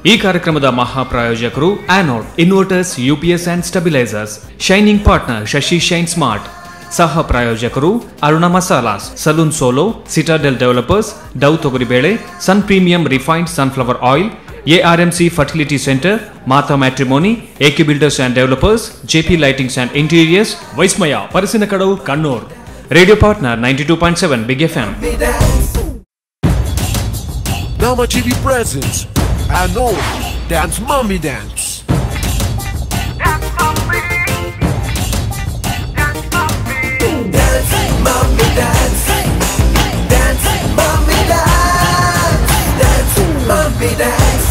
ಈ ಕಾರ್ಯಕ್ರಮದ ಮಹಾಪ್ರಾಯೋಜಕರು Anode inverters, UPS and stabilisers, shining partner Shashi shine smart, ಸಹ ಪ್ರಾಯೋಜಕರು Aruna Masalas, salon solo, citadel developers, Dove ತೊಗರಿಬೇಳೆ, sun premium refined sunflower oil, ARMC fertility centre, Mata matrimony, AK builders and developers, JP lightings and interiors, Vismaya Parassinikkadavu, Kannur. Radio partner 92.7 big FM. Nama TV presents Anode Dance Mummy Dance. Dance Mummy. Dance Mummy. Dance Mummy Dance. Dance Mummy Dance. Dance Mummy Dance.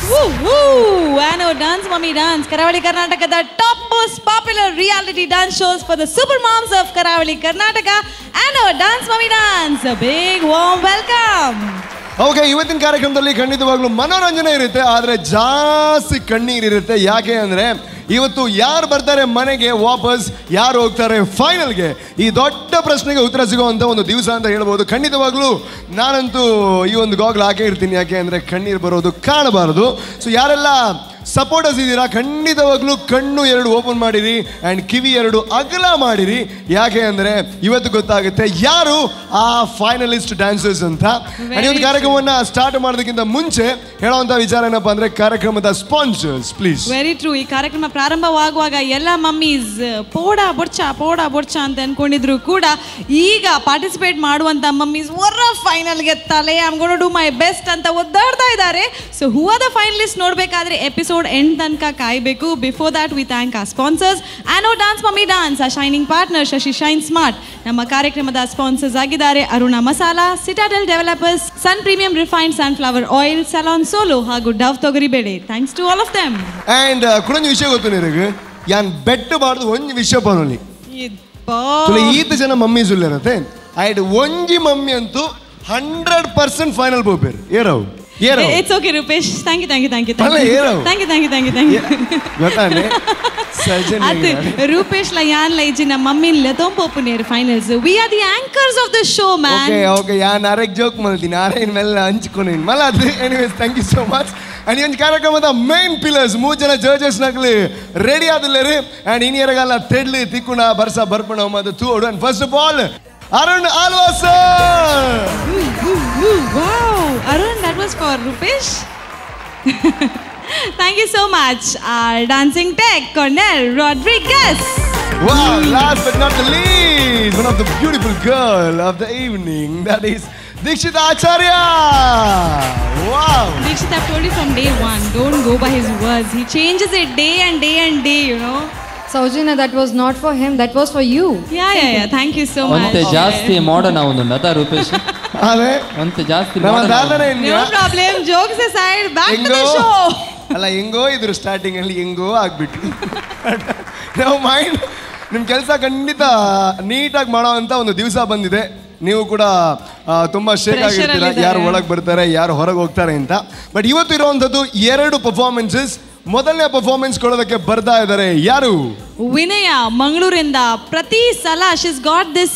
Woo woo! Anode Dance Mummy Dance, Karavali Karnataka, top most popular reality dance shows for the super moms of Karavali Karnataka. Anode Dance Mummy Dance, a big warm welcome. Okay, ಇವತ್ತಿನ ಕಾರ್ಯಕ್ರಮದಲ್ಲಿ ಖಂಡಿತವಾಗ್ಲೂ ಮನೋರಂಜನೆ ಇರುತ್ತೆ, ಆದರೆ ಜಾಸ್ತಿ ಕಣ್ಣೀರಿರುತ್ತೆ. ಯಾಕೆ ಅಂದರೆ ಇವತ್ತು ಯಾರು ಬರ್ತಾರೆ ಮನೆಗೆ ವಾಪಸ್, ಯಾರು ಹೋಗ್ತಾರೆ ಫೈನಲ್ಗೆ, ಈ ದೊಡ್ಡ ಪ್ರಶ್ನೆಗೆ ಉತ್ತರ ಸಿಗುವಂಥ ಒಂದು ದಿವಸ ಅಂತ ಹೇಳ್ಬೋದು. ಖಂಡಿತವಾಗ್ಲೂ ನಾನಂತೂ ಈ ಒಂದು ಗಾಗ್ಲ್ ಹಾಕೇ ಇರ್ತೀನಿ, ಯಾಕೆ ಅಂದರೆ ಕಣ್ಣೀರು ಬರೋದು ಕಾಣಬಾರದು. ಸೊ ಯಾರೆಲ್ಲ ಸಪೋರ್ಟರ್ಸ್ ಇದ್ದೀರಾ, ಖಂಡಿತವಾಗ್ಲೂ ಕಣ್ಣು ಎರಡು ಓಪನ್ ಮಾಡಿರಿ ಆ್ಯಂಡ್ ಕಿವಿ ಎರಡು ಅಗಲ ಮಾಡಿರಿ. ಯಾಕೆ ಅಂದರೆ ಇವತ್ತು ಗೊತ್ತಾಗುತ್ತೆ ಯಾರು ಆ ಫೈನಲಿಸ್ಟ್ ಡ್ಯಾನ್ಸರ್ಸ್ ಅಂತ. ಆ್ಯಂಡ್ ಈ ಒಂದು ಕಾರ್ಯಕ್ರಮವನ್ನು ಸ್ಟಾರ್ಟ್ ಮಾಡೋದಕ್ಕಿಂತ ಮುಂಚೆ ಹೇಳೋವಂಥ ವಿಚಾರ ಏನಪ್ಪ ಅಂದರೆ ಕಾರ್ಯಕ್ರಮದ sponsors please. Very true. ಈ ಕಾರ್ಯಕ್ರಮ ಪ್ರಾರಂಭವಾಗುವಾಗ ಎಲ್ಲ ಮಮ್ಮೀಸ್ ಪೋಡಾ ಬೊಡ್ಚ ಪೋಡಾ ಬೊಡ್ಚ ಅಂತ ಅನ್ಕೊಂಡಿದ್ರು ಕೂಡ, ಈಗ ಪಾರ್ಟಿಸಿಪೇಟ್ ಮಾಡುವಂಥ ಮಮ್ಮೀಸ್ ಹೊರ ಫೈನಲ್ಗೆ ತಲೆ I'm gonna do my best ಅಂತ ಒದ್ದಾಡ್ತಾ ಇದ್ದಾರೆ. So who are the finalist ನೋಡಬೇಕಾದ್ರೆ ಎಪಿಸೋಡ್ ಎಂಡ್ ತನಕ ಕಾಯಬೇಕು. Before that we thank our sponsors Anode dance mummy dance, a shining partner Shashi shine smart. ನಮ್ಮ ಕಾರ್ಯಕ್ರಮದ ಸ್ಪಾನ್ಸರ್ಸ್ ಆಗಿದ್ದಾರೆ Aruna masala, citadel developers, sun premium refined sunflower oil, salon solo ಹಾಗೂ Dove ತೊಗರಿಬೇಳೆ. Thanks to all of them. And ಕುಡೊಂಜಿ ವಿಷಯ ಗೊತ್ತು ನಿನಗೆ, ಯಾನ್ ಬೆಟ್ಟು ಬಾರ್ದು ಒಂಜಿ ವಿಷಯ ಪನೊಲಿ ಈತ ಜನ ಮಮ್ಮೀಸ್ ಉಲ್ಲೇರತ್ತೆ. ಆಯ್ಡ್ ಒಂಜಿ ಮಮ್ಮಿ ಅಂತೂ 100% final ಪೋಪೇರು. ಏರವು It's okay, Rupesh. Thank you, thank you, thank you. Thank you, thank you, thank you, thank you, thank you. ಗೊತ್ತಾನೆ ಅದು ರೂಪೇಶ್ ಲ ಯಾನ್ ಲೈಜಿ ನಮ್ಮ mummy ಲೆತೋಂ ಪೋಪುನೇರ್ finals. We are the anchors of the show, man. Okay okay, ಯಾನ್ ಅರೆಗ್ joke ಮಲ್ತೀನಿ, ಅರೆ ಇನ್ಮೇಲೆ ಹಂಚ್ಕೊನೇನು ಮಲ್ಲ ಅದು. Anyways, thank you so much. And ಈ ಒಂದು ಕಾರ್ಯಕ್ರಮದ ಮೇನ್ ಪಿಲ್ಲರ್ಸ್ ಮೂರು ಜನ ಜಡ್ಜಸ್ ನಗಲಿ ರೆಡಿ ಆದಿಲ್ಲರಿ. ಆ್ಯಂಡ್ ಇನಿಯರಗಲ್ಲ ತೆಡ್ಲಿ ತಿಕ್ಕುಣ ಬರ್ಸ ಬರ್ಪಣ ಮತ್ತು ತೂಡು. And first of all Arun Alva sir. Wow, Arun, that was for Rupesh. Thank you so much. Our dancing tech, Cornel Rodriguez. Wow, last but not the least, one of the beautiful girl of the evening, that is Dikshita Acharya. Wow. Dikshita, I've told you from day one, don't go by his words. He changes it day and day and day, you know. Saujina, that was not for him, that was for you. Yeah, yeah, yeah. Thank you so much. ಒಂತೆ ಜಾಸ್ತಿ modern ಆವೊಂದುಂಡು ಅದ ರೂಪೇಶ್. ಅದೇ ಒಂತೆ ಜಾಸ್ತಿ modern. No problem, jokes aside, back to the show. ಅಲ್ಲ, ಹೆಂಗೋ ಇದ್ರು ಸ್ಟಾರ್ಟಿಂಗ್ ಅಲ್ಲಿ ಹೆಂಗೋ ಆಗ್ಬಿಟ್ಟು. ನಾವು ಮೈಂಡ್ ನಿಮ್ಮ ಕೆಲಸ ಖಂಡಿತ ನೀಟಾಗಿ ಮಾಡೋ ಅಂತ ಒಂದು ದಿವಸ ಬಂದಿದೆ. ನೀವು ಕೂಡ ತುಂಬ ಶೇಕ್ ಆಗಿರ್ತೀರ, ಯಾರು ಒಳಗೆ ಬರ್ತಾರೆ ಯಾರು ಹೊರಗೆ ಹೋಗ್ತಾರೆ ಅಂತ. ಬಟ್ ಇವತ್ತು ಇರುವಂಥದ್ದು ಎರಡು ಪರ್ಫಾರ್ಮೆನ್ಸಸ್. ಮೊದಲನೇ ಪರ್ಫಾರ್ಮೆನ್ಸ್ ಕೊಡೋದಕ್ಕೆ ಬರ್ತಾ ಇದ್ದಾರೆ ಯಾರು? ವಿನಯ, ಮಂಗಳೂರಿಂದ. ಪ್ರತಿ ಸಲ she's got this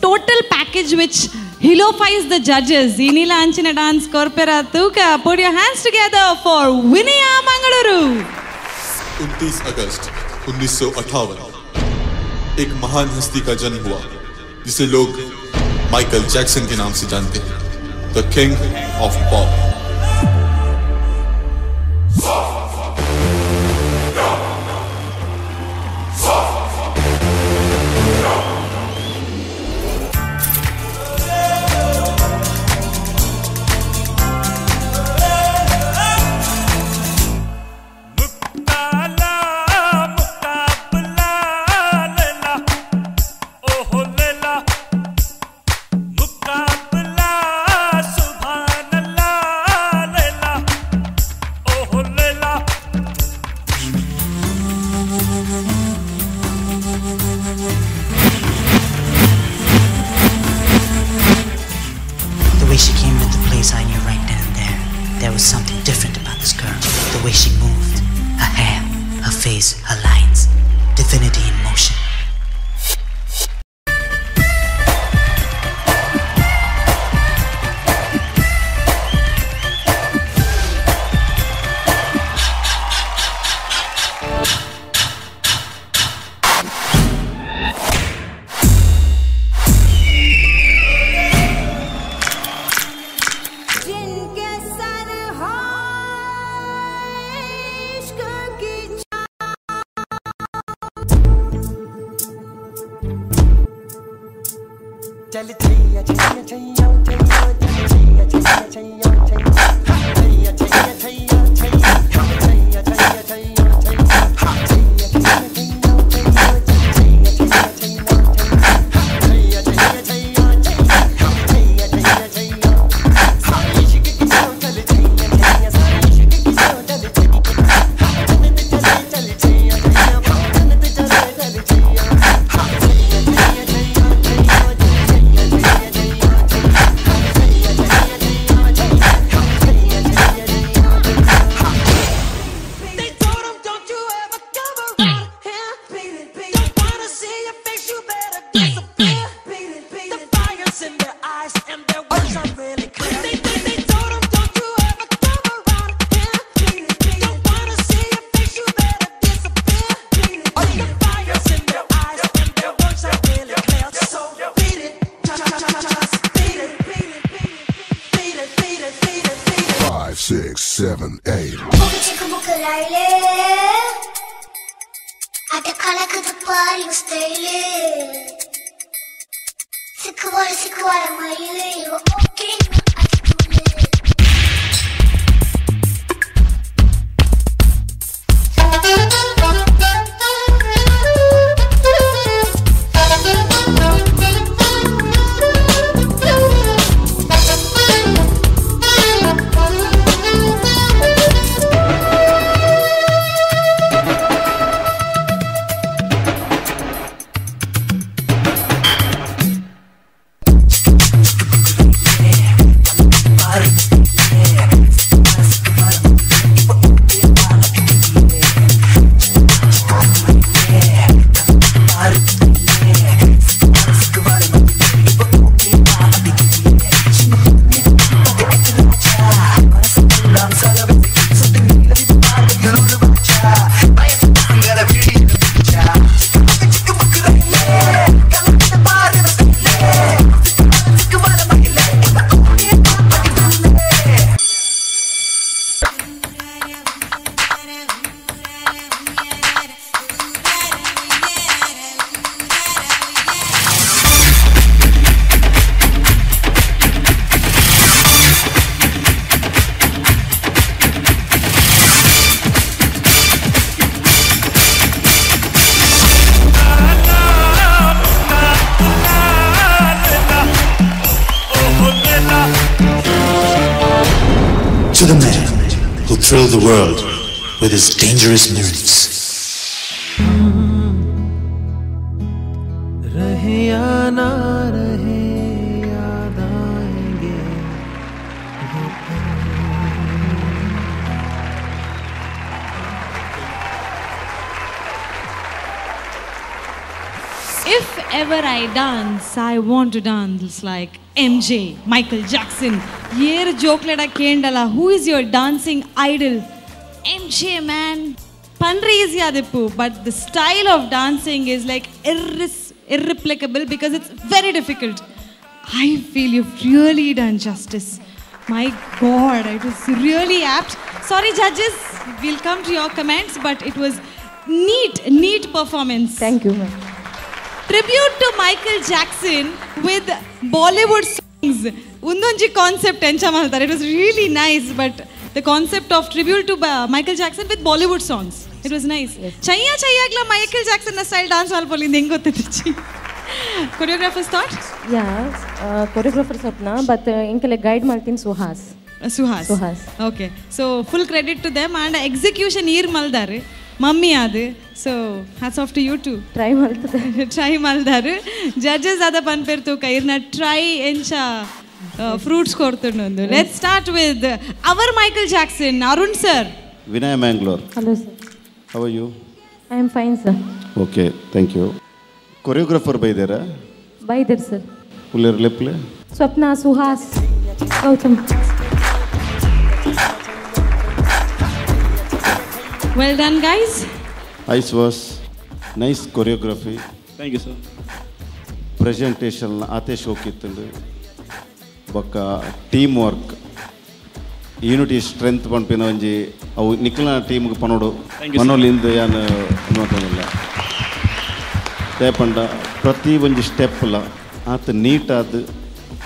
total package which hilarifies the judges. ಇನಿಲ ಅಂಚಿನ ಡಾನ್ಸ್ ಕೊರ್ಪೆರ ತೂಕ. Put your hands together for Vinaya, Mangaluru. 29 अगस्त 1958 एक महान हस्ती का जन्म हुआ, जिसे लोग माइकल जैक्सन के नाम से जानते हैं, the king of pop. There was something different about this girl. The way she moved, her hair, her face, her lines. Divinity in motion. 6, 7, 8. To the man who thrilled the world with his dangerous moves. रहे या ना रहे याद आएंगे वो पल। If ever I dance, I want to dance like MJ, Michael Jackson. Yer jokleda kendala, who is your dancing idol? MJ, man. Panri is yadippu, but the style of dancing is like irreplicable because it's very difficult. I feel you've really done justice. My God, it was really apt. Sorry, judges, we'll come to your comments, but it was neat, neat performance. Thank you, ma'am. Tribute to Michael Jackson with Bollywood songs. Undonji concept encha maltare. It was really nice, but the concept of tribute to Michael Jackson with Bollywood songs. It was nice. Yes. Chaiya chaiyagla Michael Jackson na style dance malpolind hengu gottittichi. Choreographer's thought? Yeah, choreographer Sapna, but inkale guide maltin Suhas. Suhas. Suhas. Okay. So full credit to them and execution eer maldare. Mummy adu. So hats off to you too. Try maltare. Try maldare. Judges ada panpertu kairna try encha fruits kortunundu. Let's start with our Michael Jackson, Arun sir. Vinay Mangalore. Hello sir. How are you? I am fine sir. Okay, thank you. Choreographer by there? By there sir. Uller leple? Swapna, Suhas, Gautam. Well done guys. Ice was nice choreography. Thank you sir. Presentation Atesh hokittundu. Bakka team work, unity strength panpina onji avu nikla team gu panodu panolindu yan anotalla. Tepanda prati onji step la aat neat aad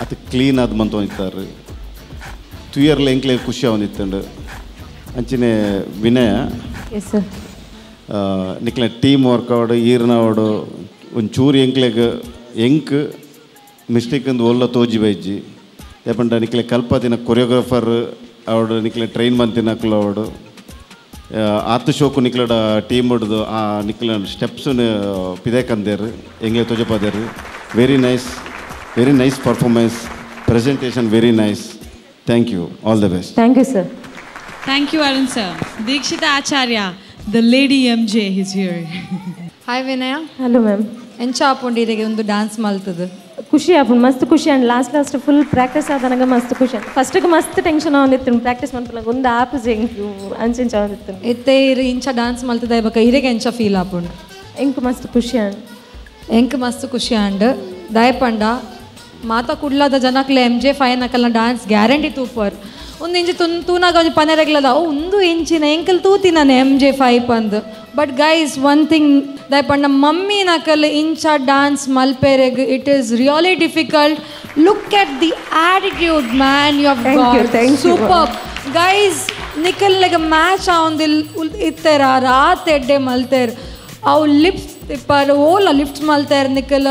ಅತ್ clean ಆದ್ ಮಂತೊಂದಿತ್ತಾರೆ ತುಯರ್ಲ ಎಂಕ್ಲೆ ಖುಷಿ ಆವೊಂದಿತ್ತುಂಡು ಅಂಚಿನೆ ವಿನಯ yes sir ನಿಕ್ಲೆ team work ಆವಡು ಈರ್ನ ಆವಡು ಒಂಚೂರು ಎಂಕ್ಲೆಗ್ ಎಂಕ್ mistake ಅಂದು ಒಲ್ಲ ತೋಜಿ ಬೈಜಿ ಯಾಪಂಡ ನಿಕ್ಲೆ ಕಲ್ಪದಿನ ಕೊರಿಯೋಗ್ರಾಫರ್ ಅವಡು ನಿಕ್ಲೆ ಟ್ರೈನ್ ಮಂತಿನಕ್ಲು ಅವಡು ಆತು ಶೋಕು ನಿಕ್ಲಡ ಟೀಮ್ ಹಿಡ್ದು ಆ ನಿಕ್ಲ steps ಪಿದೇಕಂದೇರು ಎಂಗ್ಲೆ ತೋಜಪದೇರು very nice very nice performance presentation very nice thank you all the best thank you sir thank you Arun sir Dikshita Acharya the lady M J is here hi Vinaya hello ma'am ಎಂಚ ಆಪುಂಡು ಇರೆಗೆ ಒಂದು dance ಮಲ್ತದು ಖುಷಿ ಆಪುಂಡು ಮಸ್ತ್ ಖುಷಿ and last last full practice ಆದನಗ ಮಸ್ತ್ ಖುಷಿ ಫಸ್ಟ್ಗೆ ಮಸ್ತ್ ಟೆನ್ಷನ್ ಆವೊಂದಿತ್ತು ಪ್ರಾಕ್ಟೀಸ್ ಮನ್ಪುನಗ ಒಂದು ಆಪು ಎಂಕ್ ಅಂಚೆಂಚ ಆವೊಂದಿತ್ತು ಇತ್ತೆ ಇರು ಇಂಚ ಡಾನ್ಸ್ ಮಲ್ತದ ಬೊಕ ಇರೆಗೆ ಎಂಚ ಫೀಲ್ ಆಪುಂಡು ಎಂಕ್ ಮಸ್ತ್ ಖುಷಿ ಆಂಡ್ ಎಂಕ್ ಮಸ್ತ್ ಖುಷಿ ಆಂಡ್ ದಯಪಂಡ ಮಾತ ಕುಡ್ಲಾದ ಜನಕ್ಲೆ ಎಂ ಜೆ 5 ನಕಲ್ನ ಡಾನ್ಸ್ ಗ್ಯಾರಂಟಿ ತೂಪರ್ ಒಂದು ಇಂಚಿ ತೂನಾಗ ಒಂಜಿ ಪನೆರೆಗ್ಲದ ಓ ಒಂದು ಇಂಚಿನ ಎಂಕಲ್ ತೂತಿನಾನೆ ಎಂ ಜೆ 5 ಪಂದ್ but guys one thing ದಯಪಂಡ mummy ನಕಲ್ ಇಂಚ dance ಮಲ್ಪೆರೆಗ್ it is really difficult look at the attitude man you have got super guys ನಿಕಲ್ಲೆಗ್ match ಆವೊಂದಿಲ್ ಇತ್ತೆರ ರಾತ್ ಎಡ್ಡೆ ಮಲ್ತೆರ್ ಅವು ಲಿಪ್ಸ್ ತಿಪ್ಪರ್ ಓಲ ಲಿಫ್ಟ್ಸ್ ಮಲ್ತೆರ್ ನಿಕಲ್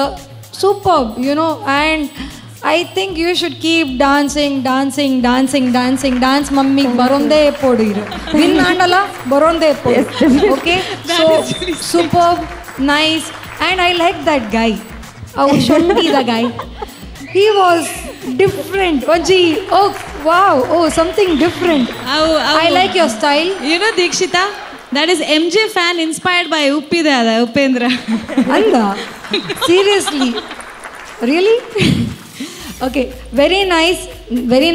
super you know and I think you should keep dancing, dancing, dancing, dancing, dance. Mummy, baronde podir. Win andala, baronde podir. Okay, so superb, nice, and I like that guy. Oh, Shondi the guy. He was different. Onji, oh wow, oh something different. I like your style. You know, Dikshita, that is MJ fan inspired by Uppida, Upendra. Anda, seriously, really? Okay, very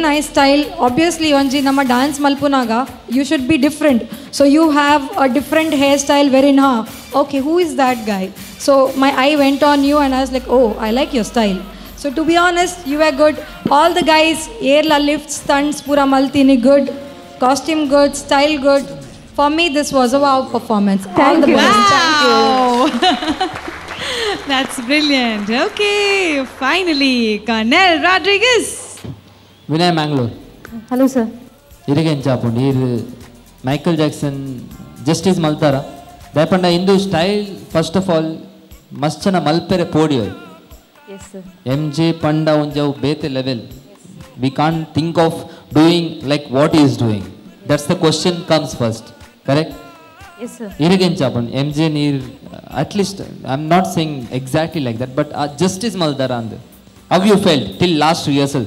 nice style. Obviously, onji nama dance malpunaga, you should be different. So you have a different hairstyle wherein, ha, okay, who is that guy? So my eye went on you and I was like, oh, I like your style. So to be honest, you were good. All the guys, airla lifts, stunts, pura maltini good, costume good, style good. For me, this was a wow performance. Thank you. Wow. Thank you. That's brilliant. Okay, finally, Colonel Rodriguez. Vinay Mangalore. Hello, sir. Irige encha apundu ir Michael Jackson justice maltara. Dayapanda indu style first of all mastana malpere podiyo. Yes, sir. MJ panda onjav bethe level. We can't think of doing like what he is doing. That's the question comes first. Correct? Yes, sir. Irige encha apundu MJ neer at least I'm not saying exactly like that, but justice maldara and how you felt till last rehearsal?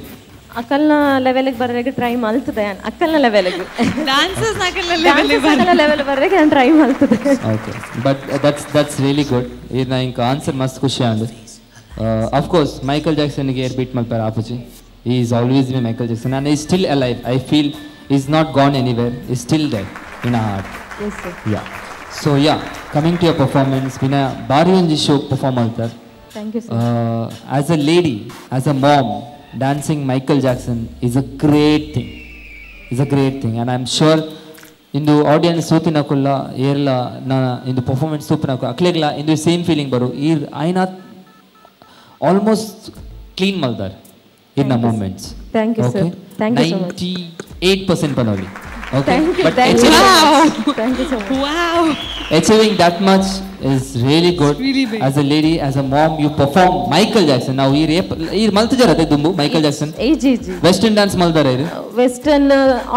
Akalna level ಗೆ ಬರರಿಗೆ try ಮಾಡ್ತಿದ್ದೆ ನಾನು ಅಕ್ಕಲ್ನ level ಗೆ dancers ಅಕ್ಕಲ್ನ level ಗೆ level ಬರರಿಗೆ ನಾನು try ಮಾಡ್ತಿದ್ದೆ. Okay, but that's really good. ಇದನ್ನ ಇಂಕ answer ಮಸ್ತ್ ಖುಷಿ ಆಂಡ್ of course Michael Jackson ಗೆ ಏರ್ ಬೀಟ್ ಮಲ್ಪಾರ ಆಪುಜಿ. He is always be Michael Jackson and he is still alive. I feel he is not gone anywhere. He is still there in our heart. Yes, sir. Yeah. So yeah, coming to your performance, Vinaya ಬಾರಿ ಒಂಜಿ show perform ಮಾಡ್ತಾರೆ. Thank you, sir. As a lady, as a mom, dancing Michael Jackson is a great thing. Is a great thing, and I'm sure ಇಂದು audience ಸೂತಿನಕುಲ್ಲ ಏರ್ಲ ನಾ ಇಂದು performance ಸೂಪಿನಕು ಅಕ್ಲೆಗ್ಲ ಇಂದು same feeling ಬರು ಈರ್ ಐನಾ almost clean ಮಲ್ದಾರ್ ಇರ್ನ movements. Thank you, sir. Thank you so much. 98% ಪನೋಲಿ. Okay. Thank you. But thank you. Wow. Thank you so much. Wow. Achieving that much is really good. Really big. As a lady, as a mom, you perform Michael Jackson. Now, here maltijara dumbu Michael Jackson. G G. Western dance maldara iru. Western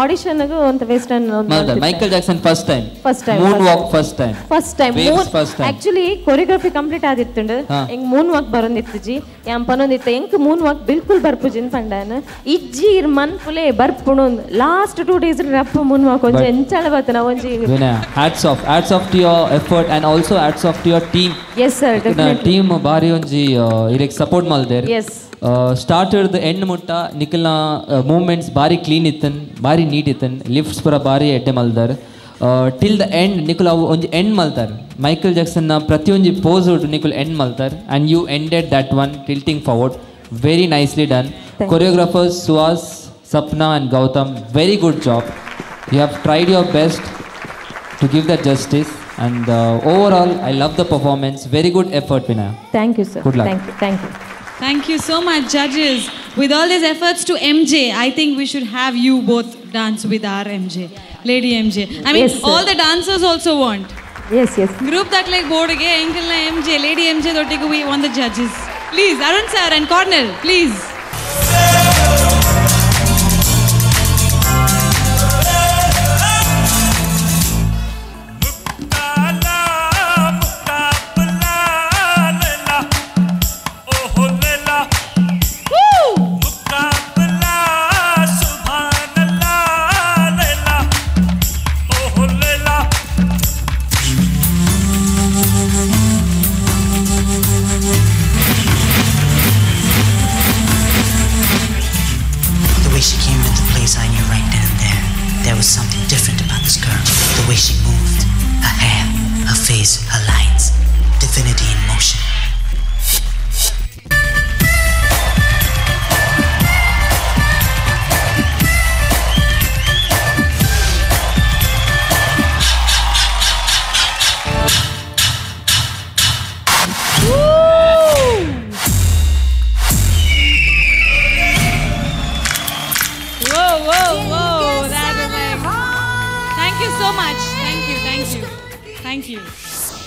audition gu ont western maldara. Michael Jackson first time. First time. Moonwalk first time. First time. Waves first time. Actually choreography complete adittundu. Eng moonwalk barondittu ji. Yam panondittu enk moonwalk bilkul barpujin pandana. Ijji ir manpule barpunu last 2 days rap moonwalk onji enchala batana onji. Vinaya, hats off to your effort and also hats off to your team. Yes, sir, definitely. Team ಬಾರಿ ಒಂಜಿ ಇರೆಗ್ support ಮಲ್ದೇರ್. Yes. Started the end ಮುಟ್ಟ ನಿಕಲ್ನ movements ಬಾರಿ clean ಇತ್ತನ್, ಬಾರಿ neat ಇತ್ತನ್, lifts ಪೂರ ಬಾರಿ ಎಡ್ಡೆ ಮಲ್ದಾರ್. Till the end ನಿಕುಲ್ ಅವು ಒಂಜಿ ಎಂಡ್ ಮಲ್ತಾರ್. ಮೈಕಲ್ ಜಾಕ್ಸನ್ನ ಪ್ರತಿಯೊಂಜಿ ಪೋಸ್ ನಿಕುಲ್ ಎಂಡ್ ಮಲ್ತಾರ್ and you ended that one tilting forward. Very nicely done. Choreographers Suhas, Sapna and Gautam, very good job. You have tried your best to give that justice. And overall, I love the performance. Very good effort, Vinaya. Thank you, sir. Good luck. Thank you. Thank you. Thank you so much, judges. With all these efforts to MJ, I think we should have you both dance with our MJ, Lady MJ. I mean, Yes, sir. All the dancers also want. Yes, yes. Group ದಾಖಲೆಗೆ ಬೋರ್ಡ್ಗೆ ಎಂಕಲ್ನ M J, lady M J ದೊಟ್ಟಿಗೆ we want the judges. Please, Arun sir and Cornel, please. The way she came into the place, I knew right then and there. There was something different about this girl. The way she moved, her hair, her face, her lines. Divinity in motion. Whoa, whoa, whoa. That was like... Thank you so much. Thank you, thank you. Thank you.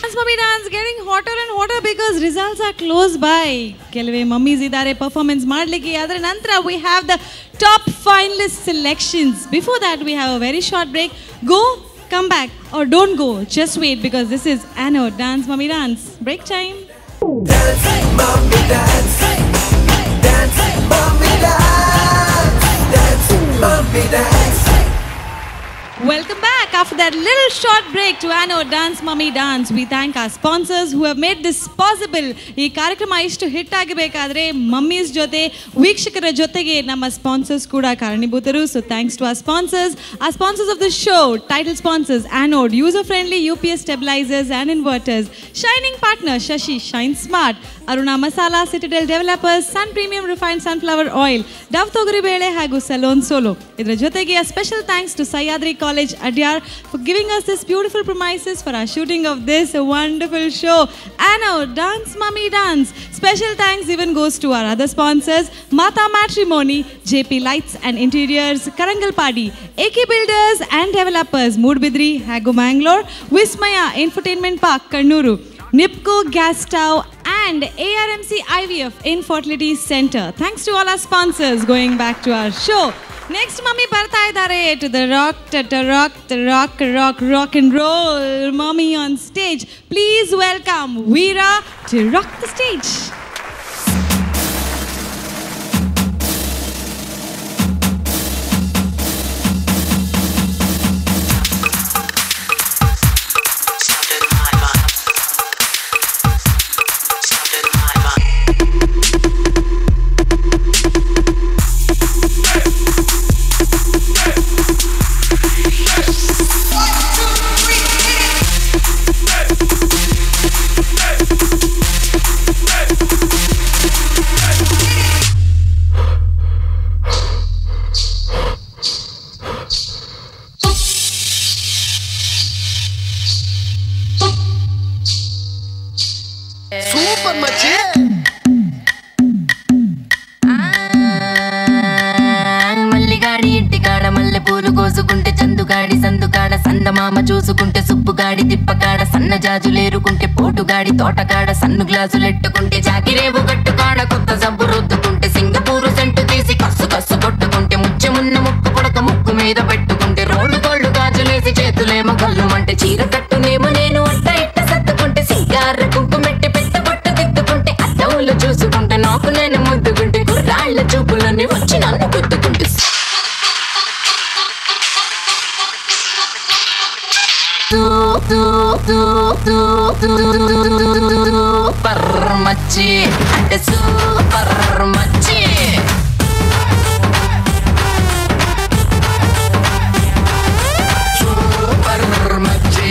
Dance Mummy Dance getting hotter and hotter because results are close by. ಕೆಲವೇ mummies ಇದ್ದಾರೆ performance ಮಾಡಲಿಕ್ಕೆ. ಅದರ ನಂತರ we have the top finalist selections. Before that we have a very short break. Go, come back or don't go. Just wait because this is Anno Dance Mummy Dance. Break time. Dance, mommy, dance. Dance, mommy, dance. Dance, mommy, dance. Welcome back after that little short break to Anno Dance Mummy Dance. We thank our sponsors who have made this possible. ಈ ಕಾರ್ಯಕ್ರಮ ಇಷ್ಟು hit ಆಗಬೇಕಾದ್ರೆ mummies ಜೊತೆ, ವೀಕ್ಷಕರ ಜೊತೆಗೆ ನಮ್ಮ sponsors ಕೂಡ ಕಾರಣೀಭೂತರು. So thanks to our sponsors. Our sponsors of the show, title sponsors Anode, user friendly UPS stabilizers and inverters, shining partner Shashi Shine Smart, Aruna Masala, Citadel Developers, Sun Premium refined sunflower oil, Dove ತೊಗರಿ ಬೇಳೆ ಹಾಗೂ salon solo. ಇದರ ಜೊತೆಗೆ special thanks to Sahyadri College Adyar for giving us this beautiful premises for our shooting of this wonderful show, Anno Dance Mummy Dance. Special thanks even goes to our other sponsors, Mata Matrimony, JP Lights and Interiors, Karangalpady, AK Builders and Developers, Moodbidri ಹಾಗೂ Mangalore, Vismaya Infotainment Park, Kannur, Nipco Gas Stove and ARMC IVF Infertility Center. Thanks to all our sponsors. Going back to our show. Next mummy ಬರ್ತಾ ಇದ್ದಾರೆ to the rock, the rock, the rock, rock, rock and roll. Mummy on stage. Please welcome Veera to rock the stage. Super ಮಚ್ಚಿ. మల్లిగాడి ఇంటికాడ మల్లె పూలు కోసుకుంటే, చందుగాడి సందుకాడ సందమామ చూసుకుంటే, సుబ్బుగాడి తిప్పకాడ సన్న జాజులేరుకుంటే, పోటుగాడి తోటకాడ సన్ను గ్లాసులెట్టుకుంటే, జాకిరేవు గట్టుకాడ కొత్త జబ్బు రుద్దుకుంటే, సింగపూరు సెంటు తీసి కస్సు కస్సు కొట్టుకుంటే, ముచ్చెమున్న ముక్కు పుడక ముక్కు మీద పెట్టుకుంటే, రోడ్డు గోళ్ళు గాజులేసి చేతులేమో గల్లుమంటే, చీర కట్టునేమో నేను అట్ట ఇట్ట సత్తుకుంటే, సింగార కుంకుమెట్టి పెద్ద బొట్టు తిత్తుకుంటే, అద్దంలో చూసుకుంటే నాకు నేను ముద్దుకుంటే, కుర్రాళ్ళ చూపులన్నీ వచ్చి నన్ను గుద్దుకుంటే. సూపర్ మచ్చి అంటే సూపర్ మచ్చి. సూపర్ మచ్చి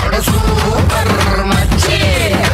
అంటే సూపర్ మచ్చి. ఆ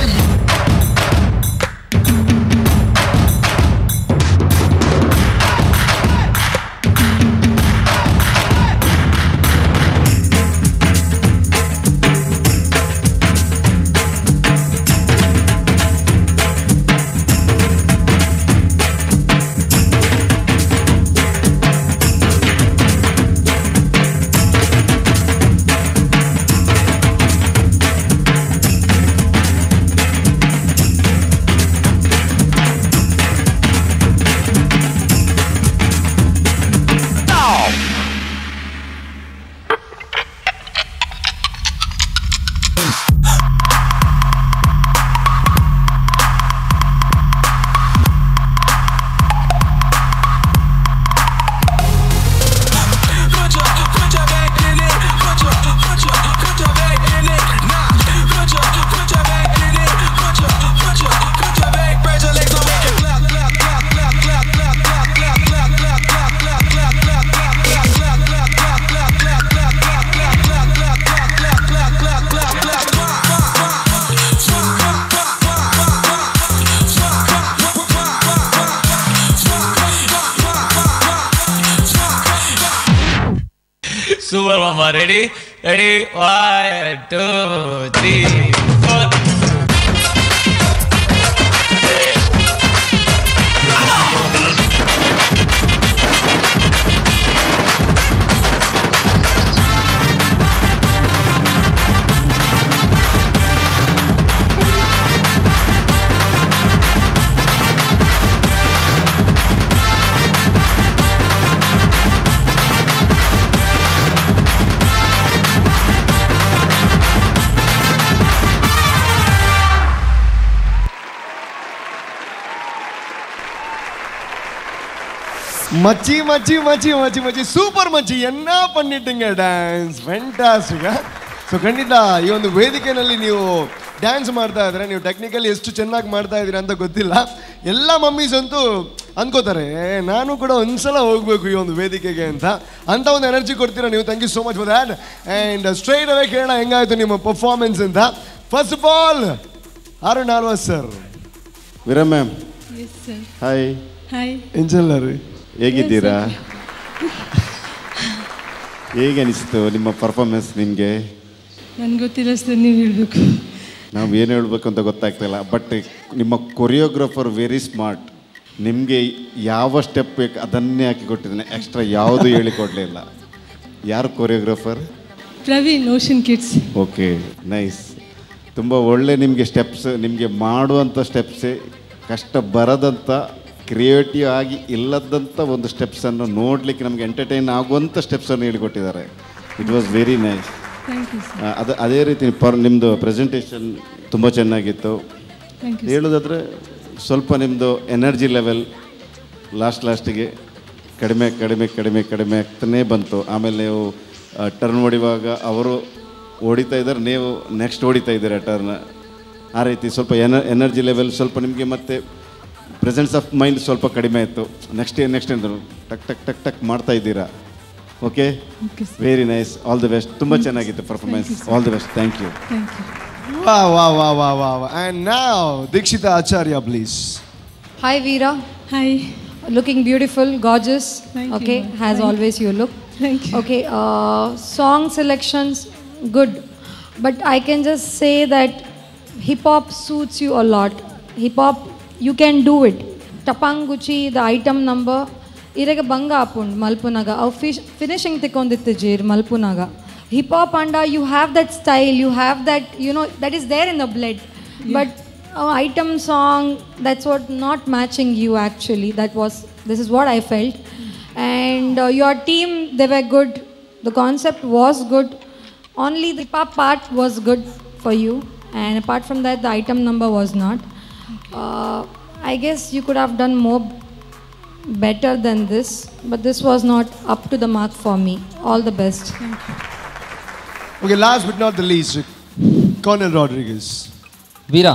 Ready ready 1 2 3 4. ಮಚ್ಚಿ ಮಚ್ಚಿ ಮಚ್ಚಿ ಮಚ್ಚಿ ಮಚ್ಚಿ ಸೂಪರ್ ಮಚ್ಚಿ ಎನ್ನ ಪಣ್ಣಿಟ್ಟಂಗೆ dance fantastic. So ಖಂಡಿತ ಈ ಒಂದು ವೇದಿಕೆಯಲ್ಲಿ ನೀವು ಡ್ಯಾನ್ಸ್ ಮಾಡ್ತಾ ಇದ್ರೆ ನೀವು ಟೆಕ್ನಿಕಲಿ ಎಷ್ಟು ಚೆನ್ನಾಗಿ ಮಾಡ್ತಾ ಇದ್ದೀರಾ ಅಂತ ಗೊತ್ತಿಲ್ಲ. ಎಲ್ಲ ಮಮ್ಮೀಸ್ ಅಂತೂ ಅನ್ಕೋತಾರೆ ನಾನು ಕೂಡ ಒಂದ್ಸಲ ಹೋಗಬೇಕು ಈ ಒಂದು ವೇದಿಕೆಗೆ ಅಂತ, ಅಂತ ಒಂದು ಎನರ್ಜಿ ಕೊಡ್ತೀರಾ ನೀವು. Thank you so much for that. And straight away ಕೇಳೋಣ ಹೆಂಗಾಯ್ತು ನಿಮ್ಮ ಪರ್ಫಾರ್ಮೆನ್ಸ್ ಅಂತ. First of all Arun Alva sir. Veera ma'am. Hi. Hi. ಎಂಜಲ್ಲರಿ ಹೇಗಿದ್ದೀರಾ? ಹೇಗೆ ಅನಿಸ್ತು ನಿಮ್ಮ ಪರ್ಫಾರ್ಮೆನ್ಸ್ ನಿಮಗೆ? ನನಗೆ ಗೊತ್ತಿಲ್ಲ ಸರ್, ನೀವು ಹೇಳಬೇಕು. ನಾವು ಏನು ಹೇಳಬೇಕು ಅಂತ ಗೊತ್ತಾಗ್ತಿಲ್ಲ. ಬಟ್ ನಿಮ್ಮ choreographer very smart. ನಿಮಗೆ ಯಾವ ಸ್ಟೆಪ್ ಬೇಕು ಅದನ್ನೇ ಹಾಕಿ ಕೊಟ್ಟಿದ್ದಾನೆ, ಎಕ್ಸ್ಟ್ರಾ ಯಾವುದು ಹೇಳಿಕೊಡಲಿಲ್ಲ. ಯಾರು choreographer? Praveen, Ocean Kids. Okay, nice. ತುಂಬ ಒಳ್ಳೆ ನಿಮಗೆ ಸ್ಟೆಪ್ಸ್, ನಿಮಗೆ ಮಾಡುವಂಥ ಸ್ಟೆಪ್ಸೇ ಕಷ್ಟ ಬರದಂಥ, ಕ್ರಿಯೇಟಿವ್ ಆಗಿ ಇಲ್ಲದಂಥ ಒಂದು ಸ್ಟೆಪ್ಸನ್ನು ನೋಡಲಿಕ್ಕೆ ನಮಗೆ ಎಂಟರ್ಟೈನ್ ಆಗುವಂಥ ಸ್ಟೆಪ್ಸನ್ನು ಹೇಳಿಕೊಟ್ಟಿದ್ದಾರೆ. It was very nice. ಅದು ಅದೇ ರೀತಿ ನಿಮ್ಮದು ಪ್ರೆಸೆಂಟೇಷನ್ ತುಂಬ ಚೆನ್ನಾಗಿತ್ತು. ಹೇಳೋದಾದರೆ ಸ್ವಲ್ಪ ನಿಮ್ಮದು energy level ಲಾಸ್ಟಿಗೆ ಕಡಿಮೆ ಕಡಿಮೆ ಕಡಿಮೆ ಕಡಿಮೆ ಆಗ್ತಾನೇ ಬಂತು. ಆಮೇಲೆ ನೀವು ಟರ್ನ್ ಹೊಡಿವಾಗ ಅವರು ಹೊಡಿತಾ ಇದ್ದಾರೆ, ನೀವು ನೆಕ್ಸ್ಟ್ ಹೊಡಿತಾ ಇದ್ದೀರಾ ಟರ್ನ್. ಆ ರೀತಿ ಸ್ವಲ್ಪ ಎನರ್ಜಿ ಲೆವೆಲ್ ಸ್ವಲ್ಪ ನಿಮಗೆ ಮತ್ತೆ presence of mind ಸ್ವಲ್ಪ ಕಡಿಮೆ ಇತ್ತು. ನೆಕ್ಸ್ಟ್ ನೆಕ್ಸ್ಟ್ ಅಂದರು ಟಕ್ ಟಕ್ ಟಕ್ ಟಕ್ ಮಾಡ್ತಾ ಇದ್ದೀರಾ. Okay, very nice, all the best. ತುಂಬ ಚೆನ್ನಾಗಿತ್ತು performance. All the best, thank you. ವಾ ವಾ ವಾ ವಾ ವಾ ವಾ. And now Dikshita Acharya please. Hi Veera. Hi. Looking beautiful, gorgeous. Okay, as always you look. Thank you. Okay, song selections good, but I can just say that hip hop suits you a lot. Hip hop you can do it. Tapanguchi, the item number, ಇರೆಗೆ ಬಂಗ ಆಪುಂಡು ಮಲ್ಪುನಾಗ, ಅವು finishing ತಿಕ್ಕೊಂದಿತ್ತು ಜೀರ್ ಮಲ್ಪುನಾಗ. Hip hop and you have that style, you have that, you know, that is there in the blood. But item song, that's what not matching you actually. That was, this is what I felt. And your team, they were good. The concept was good. Only the hip hop part was good for you. And apart from that, the item number was not. I guess you could have done more better than this, but this was not up to the mark for me. All the best. Thank you. Okay, last but not the least, Colonel Rodriguez. Veera.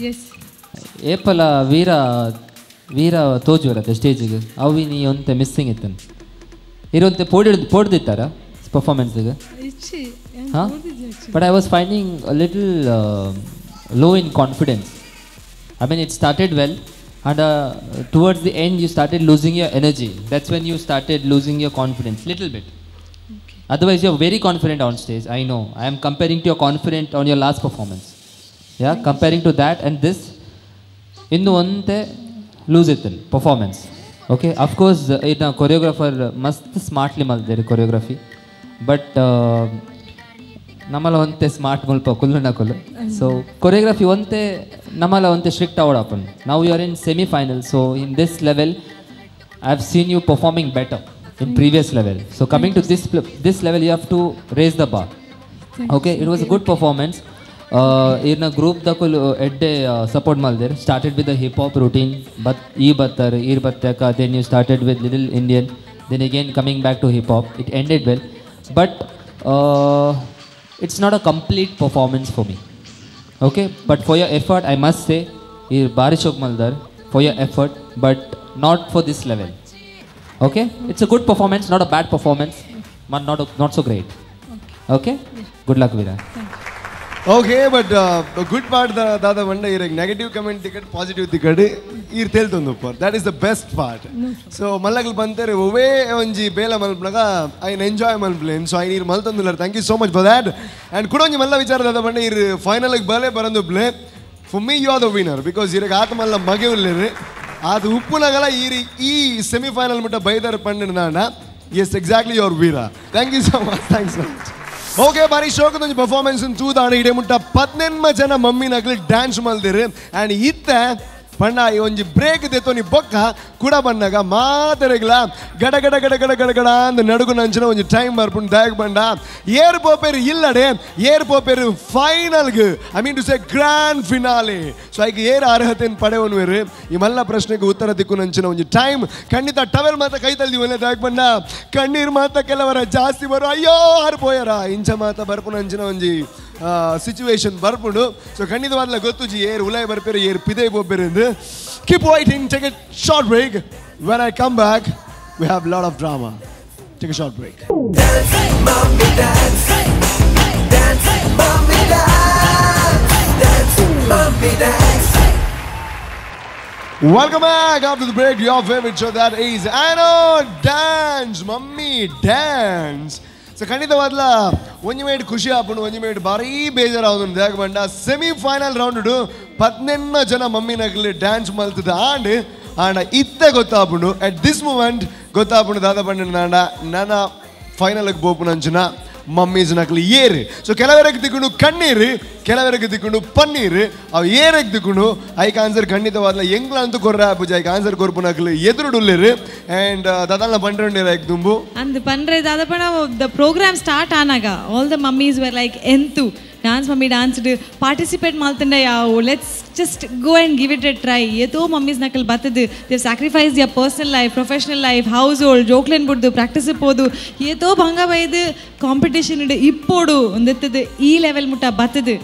Yes. ಏಪಲ ವೀರ ವೀರ ತೋಜುವರತ್ತೆ ಸ್ಟೇಜಿಗೆ, ಅವು ನೀ ಒಂತೆ missing ಇತ್ತನ್ ಇರುವಂತೆ ಪೋಡ್ದಿತ್ತಾರ ಪರ್ಫಾರ್ಮೆನ್ಸ್ಗೆ. ಹಾಂ, but I was finding little low in confidence. I mean, it started well, and towards the end you started losing your energy. That's when you started losing your confidence little bit. Okay. Otherwise you're very confident on stage. I know. I am comparing to your confident on your last performance. Yeah, thank comparing to that and this, innu onte lose it in performance. Okay, of course in a choreographer must smartly maldere choreography, but ನಮ್ಮಲ ಒಂತೆ smart ಮುಲ್ಪ ಕುಲ್ಲುನಕುಲು. So choreography ಒಂತೆ ನಮ್ಮಲ ಒಂತೆ strict ಅವಡಪ್ಪನ್. ನಾವು you are in semi final, so in this level I have seen you performing better in previous level. So coming to this level you have to raise the bar. Okay, it was a good performance. ಇರ್ನ group ದಕುಲು ಎಡ್ಡೆ support ಮಲ್ದೇರ್. Started with the hip hop routine, but ಈ ಬತ್ತಾರೆ ಈರ್ ಬತ್ತಾಕ, then you started with little Indian, then again coming back to hip hop. It ended well, but it's not a complete performance for me. Okay, but for your effort, I must say, Barishok Maldar, for your effort, but not for this level. Okay, it's a good performance, not a bad performance, but not so great. Okay, good luck, Veera. Thank you. Okay, but good part ದಾದ ಮಂಡ ಇರಗ್ negative comment ticket positive ticket ಈರ್ ತೇಲ್ತೊಂದು that is the best part. So ಮಲ್ಲಗಲ್ ಬಂತಾರೆ ಒವೇ ಒಂಜಿ ಬೇಲ ಮಲ್ಪನಾಗ ಐನ್ enjoy ಮಲ್ಪ್ಲೇನ್. ಸೊ ಐನ್ ಈರ್ ಮಲ್ತೊಂದುಲ್ಲಾರ್. Thank you so much for that. And ಕೂಡ ಒಂಜಿ ಮಲ್ಲ ವಿಚಾರ ದಾದ ಬಂಡ ಈರ್ ಫೈನಲ್ ಬಲೆ ಬರಂದು play. For me you are the winner because ಇರಗ್ ಆತ ಮಲ್ಲ ಮಗೆ ಉಲ್ಲೇರು ಅದು ಉಪ್ಪುನಗಲ ಈರಿ ಈ ಸೆಮಿಫೈನಲ್ ಮುಟ್ಟ ಬೈದರ್ ಪಂಡಿನ. Yes, exactly your Veera. Thank you so much. Thanks so much. Okay, ಬಾರಿ ಶೋಕದ ಒಂಜಿ ಪರ್ಫಾರ್ಮೆನ್ಸ್ ತೂದಾಣ ಇಡೆ ಮುಟ್ಟ 18 ಜನ ಮಮ್ಮಿ ನಕಲಿ ಡ್ಯಾನ್ಸ್ ಮಲ್ದಿರು. ಆ್ಯಂಡ್ ಇತ್ತ ಬಣ್ಣ ಈ ಒಂಜಿ ಬ್ರೇಕ್ ದೆತ್ತೊನಿ ಬೊಕ್ಕ ಕೂಡ ಬಣ್ಣಗ ಮಾತೆರೆಗ್ಲ ಗಡ ಗಡ ಗಡ ಗಡ ಗಡ ಗಡ ಅಂದ್ ನಡುಗು ನಂಚಿನ ಒಂಜಿ ಟೈಮ್ ಬರ್ಪುಂಡು. ದಾಯಕ್ ಬಂಡ ಏರ್ ಪೋಪೇರು ಇಲ್ಲಡೆ ಏರ್ ಪೋಪೇರು ಫೈನಲ್ಗ್, I mean to say grand finale. So ಐಕ್ ಏರ್ ಅರ್ಹತೆಯನ್ನು ಪಡೆವನ್ವೇರು ಈ ಮಲ್ಲ ಪ್ರಶ್ನೆಗೆ ಉತ್ತರ ದಿಕ್ಕು ನಂಚಿನ ಒಂಜಿ ಟೈಮ್. ಖಂಡಿತ ಟವೆಲ್ ಮಾತ ಕೈ ತಲ್ದಿವಲ್ಲ ದಾಯಕ್ ಬಂಡ ಕಣ್ಣೀರು ಮಾತ ಕೆಲವರ ಜಾಸ್ತಿ ಬರು ಅಯ್ಯೋ ಆರು ಪೋಯರ ಇಂಚ ಮಾತ ಬರ್ಪು ನಂಚಿನ ಒಂಜಿ ಸಿಚುವೇಶನ್ ಬರ್ಪುಂಡು. ಸೊ ಖಂಡಿತವಾದ್ಲ ಗೊತ್ತು ಜಿ ಏರ್ ಉಲಾಯ್ ಬರ್ಪೇರು ಏರ್ ಪಿದೆ ಪೋಪೇರು ಎಂದು. Keep waiting, take a short break. When I come back, we have a lot of drama. Take a short break. Dance, mommy, dance. Dance, mommy, dance. Dance, mommy, dance. Welcome back after the break. Your favorite show, that is Anno Dance, Mummy Dance. So ಖಂಡಿತವಾದ್ಲ ಒಂಜಿ made ಖುಷಿ ಆಪುಂಡು, ಒಂಜಿ made ಭಾರೀ ಬೇಜಾರಾವುಂಡು. ದಾಯಕ್ ಬಂಡ semifinal round 18 ಜನ mummy ನಕಲಿ dance ಮಲ್ತದ and ಆಂಡ ಇತ್ತೆ ಗೊತ್ತಾಪುಂಡು at this moment ಗೊತ್ತಾಪುಂಡು ದಾದ ಬಂಡ ನಾಂಡ ನನ್ನ ಫೈನಲ್ಗೆ ಬೋಪುನಂಚಿನ ಮಮ್ಮೀಸ್ ನಕಲಿ ಏರು. ಸೊ ಕೆಲವರಿಗೆ ತಿಕ್ಕೊಂಡು ಕಣ್ಣೀರು, ಕೆಲವರಿಗೆ ತಿಕ್ಕೊಂಡು ಪನ್ನೀರು, ಅವು ಏರಿಗೆ ತಿಕ್ಕೊಂಡು ಐಕ್ ಆನ್ಸರ್ ಖಂಡಿತವಾದ್ಲ ಎಂಗ್ಲ ಅಂತೂ ಕೊರ್ರ ಪೂಜೆ ಐಕ್ ಆನ್ಸರ್ ಕೊರ್ಪು ನಕಲಿ ಎದುರುಡುಲ್ಲೇರು. ಆ್ಯಂಡ್ ದಾದಾಲ್ನ ಪಂಡ್ರಂಡಿರ ಐಕ್ ದುಂಬು ಅಂದ್ ಪಂಡ್ರೆ ದಾದಪಣ the program start ಆನಾಗ all the mummies were like ಎಂತು dance mummy dance participate ಮಾಲ್ತಂಡ ಯಾವು let's just go and give it a try. ಏತೋ ಮಮ್ಮೀಸ್ ನಕಲ್ ಬತ್ತದು they sacrifice their personal life, professional life, household ಜೋಕ್ಲೆನ್ ಬುಡ್ದು practice ಪೋದು ಏತೋ ಭಂಗ ಬೈದು ಕಾಂಪಿಟೇಷನ್ ಇಡು ಇಪ್ಪೋಡು ಒಂದೆತ್ತದು ಈ ಲೆವೆಲ್ ಮುಟ್ಟ ಬತ್ತದು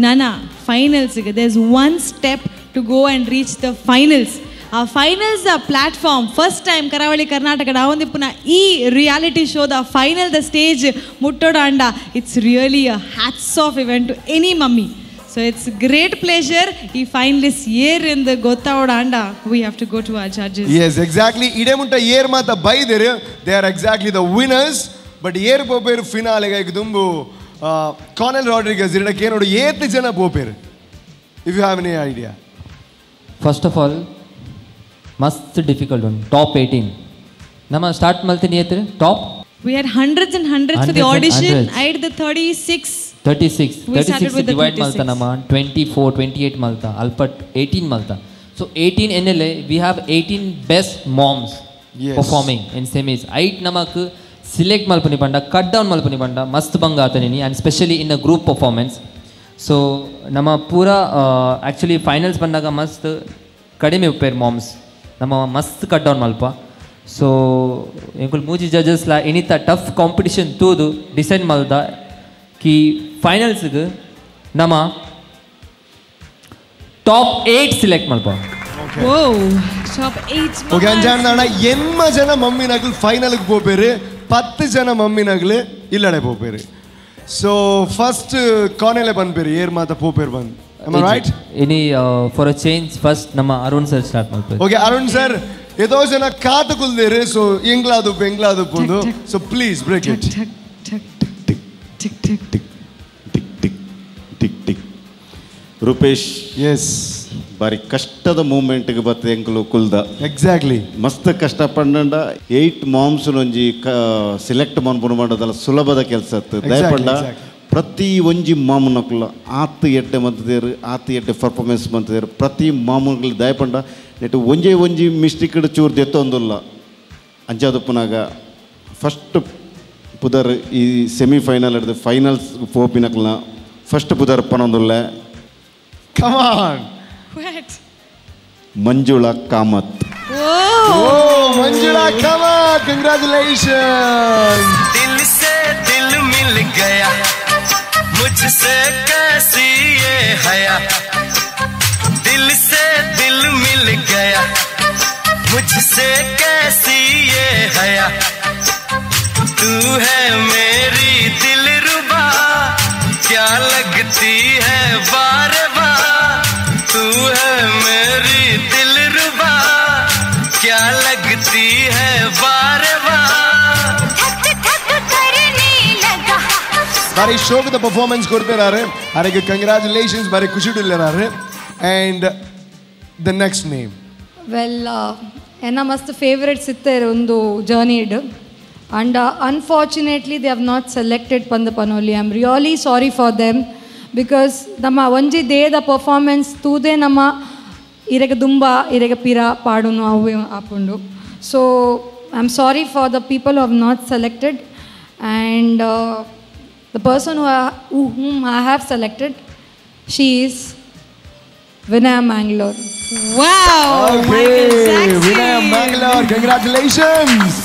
ನನ ಫೈನಲ್ಸ್ಗೆ there is one step to go and reach the finals. ಆ finals the platform first time Karavali Karnataka ಡಾವಂದಿಪ್ಪುನ ಈ ರಿಯಾಲಿಟಿ ಶೋದ final the stage ಮುಟ್ಟೋಡ ಅಂಡ it's really a hats off event to any mummy. So it's great pleasure ಈ finalist air ಎಂದು ಗೊತ್ತಾವೋಡ ಅಂಡ we have to go to our judges. Yes, exactly. ಇಡೇ ಮುಟ್ಟ air ಮಾತ ಬೈದಿರು they are exactly the winners. But ಏರ್ ಪೋಪೇರು ಫಿನಾಲೆಗೆ ಈಗ ದುಂಬು ಕಾನೆಲ್ ರಾಡ್ರಿಗಸ್ ಇರಡಕ್ಕೆ ನೋಡು ಏತ್ ಜನ ಪೋಪೇರು if you have any idea. First of all ಮಸ್ತ್ ಡಿಫಿಕಲ್ಟ್ ಉಂಟು ಟಾಪ್ 18 ನಮ್ಮ start ಮಲ್ತೀನಿ ಏತ್ರಿ top. We had hundreds and hundreds for the audition. I had the 36. 36 divide malta nama 24 28 malta alpat 18 malta. So 18 NLA we have 18 best moms. Yes. Performing in semis. 8 namak select malpuni panda cut down malpuni panda mast banga atanini and especially in a group performance. So nama pura actually finals bandaga mast kadime upper moms nama mast cut down malpa. So ಎಂಕುಲ್ ಮೂಜಿ judges ಲಾ ಎನಿತ tough competition ತೂದು decide ಮಲ್ದ ಕಿ ಫೈನಲ್ಸ್ಗೆ ನಮ್ಮ top 8 select ಮಲ್ಪ. ಓ top 8. Okay ಅಂಜಾಣ ಎನ್ಮ ಜನ mummy ನಗಲು ಫೈನಲ್ಗೆ ಪೋಪೇರು, 10 ಜನ mummy ನಗಲು ಇಲ್ಲಡೆ ಪೋಪೇರು. ಸೊ ಫಸ್ಟ್ ಕಾನೆಲೆ ಬಂದ್ಪೇರು ಏರ್ ಮಾತ ಪೋಪೇರು ಬಂದು. Am I right? Any for a change first ನಮ್ಮ ಅರುಣ್ ಸರ್ ಸ್ಟಾರ್ಟ್ ಮಲ್ಪೇರು. ಓಕೆ ಅರುಣ್ ಸರ್ ಏದೋ ಜನ ಕಾತು ಕುಲ್ದೇರು. ಸೊ ಎಂಗ್ಲಾದು ಬೆಂಗ್ಲಾದು ಪುಂಡು. So please break it. Tick tick tick tick tick tick tick. Rupesh. Yes. ಬಾರಿ ಕಷ್ಟದ ಮೂಮೆಂಟ್ಗೆ ಬತ್ತೆ ಎಂಕುಲು ಕುಲ್ದ. ಎಕ್ಸಾಕ್ಟ್ಲಿ ಮಸ್ತ್ ಕಷ್ಟ ಪಂಡ 8 ಮಾಮ್ಸ್ ಒಂಜಿ ಸೆಲೆಕ್ಟ್ ಮನ್ಪುನು ಮಾಡೋದಲ್ಲ ಸುಲಭದ ಕೆಲಸ ಅತ್ತು. ದಯಪಂಡ ಪ್ರತಿ ಒಂಜಿ ಮಾಮೂನಕುಲ ಆತು ಎಡ್ಡೆ ಮಂತದೇರು, ಆತು ಎಡ್ಡೆ ಪರ್ಫಾರ್ಮೆನ್ಸ್ ಮಂತದೇರು. ಪ್ರತಿ ಮಾಮೂನುಗಳು ದಯಪಂಡ ನೆಟ್ಟು ಒಂಜೇ ಒಂಜಿ ಮಿಸ್ಟೇಕ್ ಚೂರು ದೆತ್ತೊಂದುಲ್ಲ. ಅಂಚಾದಪ್ಪನಾಗ ಫಸ್ಟ್ ಪುದರ್ ಈ ಸೆಮಿಫೈನಲ್ ಹಿಡಿದು ಫೈನಲ್ಸ್ ಪೋಪಿನಕ್ಲನ ಫಸ್ಟ್ ಪುದರ್ ಪನೊಂದುಲ್ಲ. Come on. What? Manjula Kamath. Oh, Manjula Kamath, congratulations. दिल से दिल मिल गया मुझसे कैसी ये हया, दिल से दिल मिल गया मुझसे कैसी ये हया, तू है मेरी दिलरुबा क्या लगता लगती है बार बार, तू है मेरी दिलरुबा, क्या लगती है बार बार। थक थक करने लगा। ಬಾರಿ ಶೋಕದ ಪರ್ಫಾರ್ಮೆನ್ಸ್ ಕೊಡ್ತಿದ್ದಾರೆ. ಅವರಿಗೆ ಕಂಗ್ರ್ಯಾಚುಲೇಷನ್ಸ್, ಬಾರಿ ಖುಷಿ ಇದ್ದಾರೆ. And the next name. Well, ಎನ್ನ ಮಸ್ತ್ ಫೇವ್ರೇಟ್ಸ್ ಇತ್ತೇರು ಒಂದು journey it and unfortunately they have not selected ಪಂದ ಪನೋಲಿ. I am really sorry for them because ನಮ್ಮ ಒಂಜಿ ದೇದ ಪರ್ಫಾರ್ಮೆನ್ಸ್ ತೂದೇ ನಮ್ಮ ಇರೆಗೆ ದುಂಬ ಇರೆಗೆ ಪಿರ ಪಾಡುನು ಅವು ಆಪುಂಡು. So I am sorry for the people have not selected and the person whom I have selected, she is Vinaya Mangalore. Wow! Okay, Vinaya Mangalore, congratulations!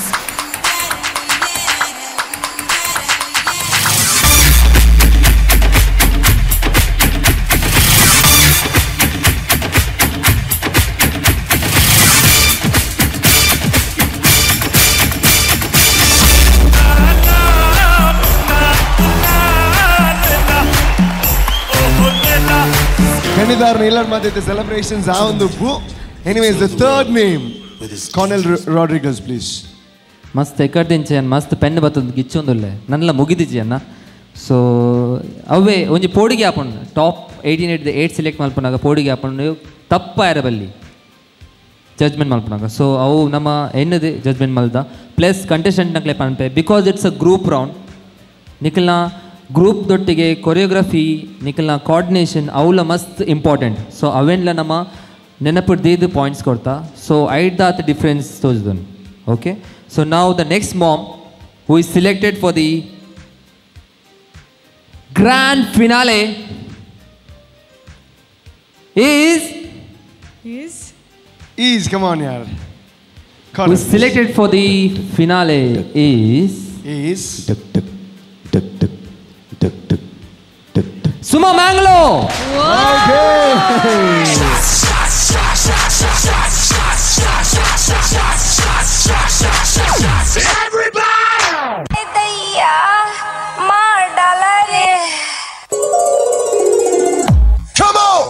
ಖಂಡಿತ ಮಾತೈತೆ celebrations ಆ ಒಂದು ಬು. Anyways, the third name, Cornel Rodriguez, please. ಮಸ್ತ್ ಎಕ್ಕಡ್ದಿಂಚೆ ಮಸ್ತ್ pen ಬತ್ತೊಂದು ಗಿಚ್ಚೊಂದುಲ್ಲೆ ನನ್ನೆಲ್ಲ ಮುಗಿದಿಜ್ಜಿ ಅನ್ನ. ಸೊ ಅವೇ ಒಂಜಿ ಪೋಡಿಗೆ ಆಪುಂಡು ಟಾಪ್ 18 8 ಸೆಲೆಕ್ಟ್ ಮಲ್ಪುನಾಗ ಪೋಡಿಗೆ ಆಪುಂಡು ತಪ್ಪಾಯರ ಬಲ್ಲಿ ಜಡ್ಜ್ಮೆಂಟ್ ಮಲ್ಪುನಾಗ. ಸೊ ಅವು ನಮ್ಮ ಎನ್ನದೆ ಜಡ್ಜ್ಮೆಂಟ್ ಮಲ್ದ ಪ್ಲಸ್ ಕಂಟೆಸ್ಟೆಂಟ್ ನಕ್ಲೆ ಪನ್ಪೆ because it's a group round. ನಿಖಲ್ನ group ದೊಟ್ಟಿಗೆ choreography ನಿಖಲ್ನ coordination ಅವಲ ಮಸ್ತ್ ಇಂಪಾರ್ಟೆಂಟ್. ಸೊ ಅವೆಲ್ಲ ನಮ್ಮ ನೆನಪಿಡ್ದಿದ್ದು ಪಾಯಿಂಟ್ಸ್ ಕೊಡ್ತಾ. ಸೊ ಐಡ್ದಾತ್ ಡಿಫ್ರೆನ್ಸ್ ತೋರಿಸ್ದನು. ಓಕೆ, ಸೊ ನಾವು the next mom who is selected for the grand finale is is come on yaar. Who is selected for the finale is Suma Mangalore. Okay. Everybody दैया मार डाला रे। Come on.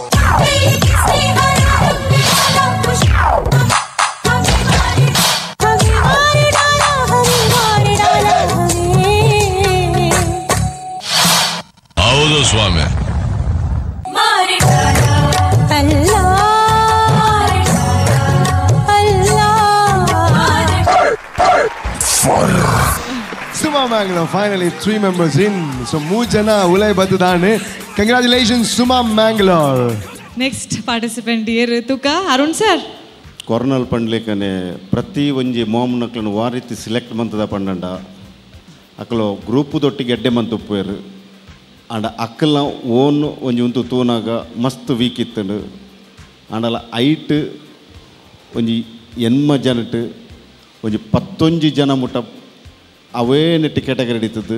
ಹೌದು ಸ್ವಾಮಿ. Suma Mangalore, finally 3 members in. So 3 ಜನ ಉಲೈ ಬತ್ತದಾನೆ. Congratulations Suma Mangalore. Next participant ಏರು ತುಕ Arun sir. ಕೊರ್ನಲ್ ಪಂಡ್ಲೇಕನೆ ಪ್ರತಿ ಒಂಜಿ ma'am ನಕ್ಲನು ವಾ ರೀತಿ ಸೆಲೆಕ್ಟ್ ಮಂತದ ಪಂಡಂಡ ಅಕಲು ಗ್ರೂಪ್ ದೊಟ್ಟಿಗೆ ಎಡ್ಡೆ ಮಂತ್ ಉಪ್ಪುವೆರು. ಆಂಡ ಅಕ್ಕಲ್ನ ಓನ್ ಒಂಜಿ ಉಂತು ತೂನಾಗ ಮಸ್ತ್ ವೀಕ್ ಇತ್ತಂಡು. ಆಂಡಲ ಐಟ್ ಒಂಜಿ 80 ಜನಟ್ ಒಂಜಿ 19 ಜನ ಮುಟ್ಟ ಅವೇ ನೆಟ್ಟು ಕ್ಯಾಟಗರಿ ಹಿಡಿತದ್ದು.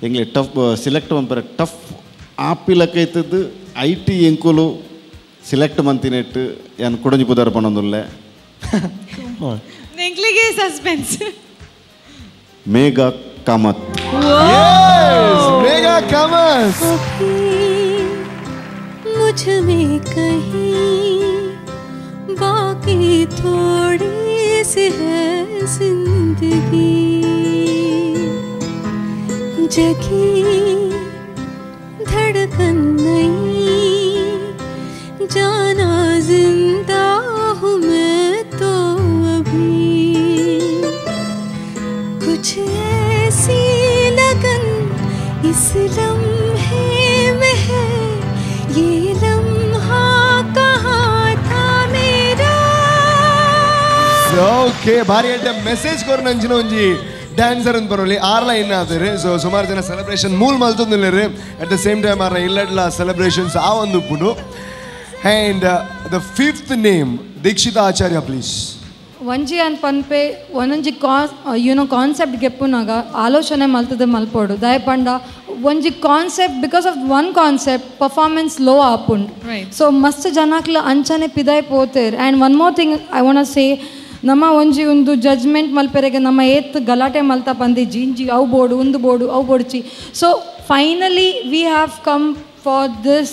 ಎಂಗ್ಲೆ ಟಫ್ ಸೆಲೆಕ್ಟ್ ಮಂಪರೆ ಟಫ್ ಆಪಿಲಕ್ಕ ಇತ್ತದ್ದು. I T ಎಂಕುಲು select ಮಂತಿನೆಟ್ಟು ಏನು ಕುಡಂಜಿ ಪುದಾರ ಪಣೊಂದುಲ್ಲೆ. ಎಂಕ್ಲಿಗೆ suspense. Megha Kamath. Yes, Megha Kamath. मुझ में कहीं बाकी थोड़ी सी है जिंदगी, जगी धड़कन नहीं, जाना जिंदा हूँ मैं तो अभी। कुछ ऐसी लगन इस लम्हे में है, ये लम्हा कहाँ था मेरा। ಓಕೆ, ಭಾರಿ ಎಡ್ಡೆ ಮೆಸೇಜ್ ಕೊರ್ ನಂಚಿನ ಒಂಜಿ ಡ್ಯಾನ್ಸರ್ ಅಂತ ಬರೋಲಿ ಆರ್ಲ ಇನ್ನ ಆತಾರೆ. ಸೊ ಸುಮಾರು ಜನ ಸೆಲೆಬ್ರೇಷನ್ ಮೂಲ್ ಮಲ್ತೊಂದಿಲ್ಲೇರು. At the same time ಆರ್ನ ಇಲ್ಲಡ್ಲ ಸೆಲೆಬ್ರೇಷನ್ಸ್ ಆ ಒಂದು ಉಪ್ಪುಂಡು. And the 5th name, Dikshita Acharya, please. ಒಂಜಿ ಅನ್ ಪನ್ಪೆ ಒಂದೊಂಜಿ ಯುನೋ ಕಾನ್ಸೆಪ್ಟ್ ಗೆಪ್ಪುನಾಗ ಆಲೋಚನೆ ಮಲ್ತದೆ ಮಲ್ಪೋಡು ದಯಪಂಡ ಒಂಜಿ concept because of one concept performance low ಆಪುಂಡು. ಸೊ ಮಸ್ತ್ ಜನಕ್ಲ ಅಂಚನೆ ಪಿದಾಯ್ ಪೋತೇರ್. And one more thing I want say, ನಮ್ಮ ಒಂಜಿ ಒಂದು ಜಡ್ಜ್ಮೆಂಟ್ ಮಲ್ಪೆರೆಗೆ ನಮ್ಮ ಏತ್ ಗಲಾಟೆ ಮಲ್ತ ಪಂದಿಜ್ಜಿ ಇಂಜಿ ಅವು ಬೋಡು ಒಂದು ಬೋಡು ಅವು ಬೋಡ್ಚಿ. ಸೊ Finally we have come for this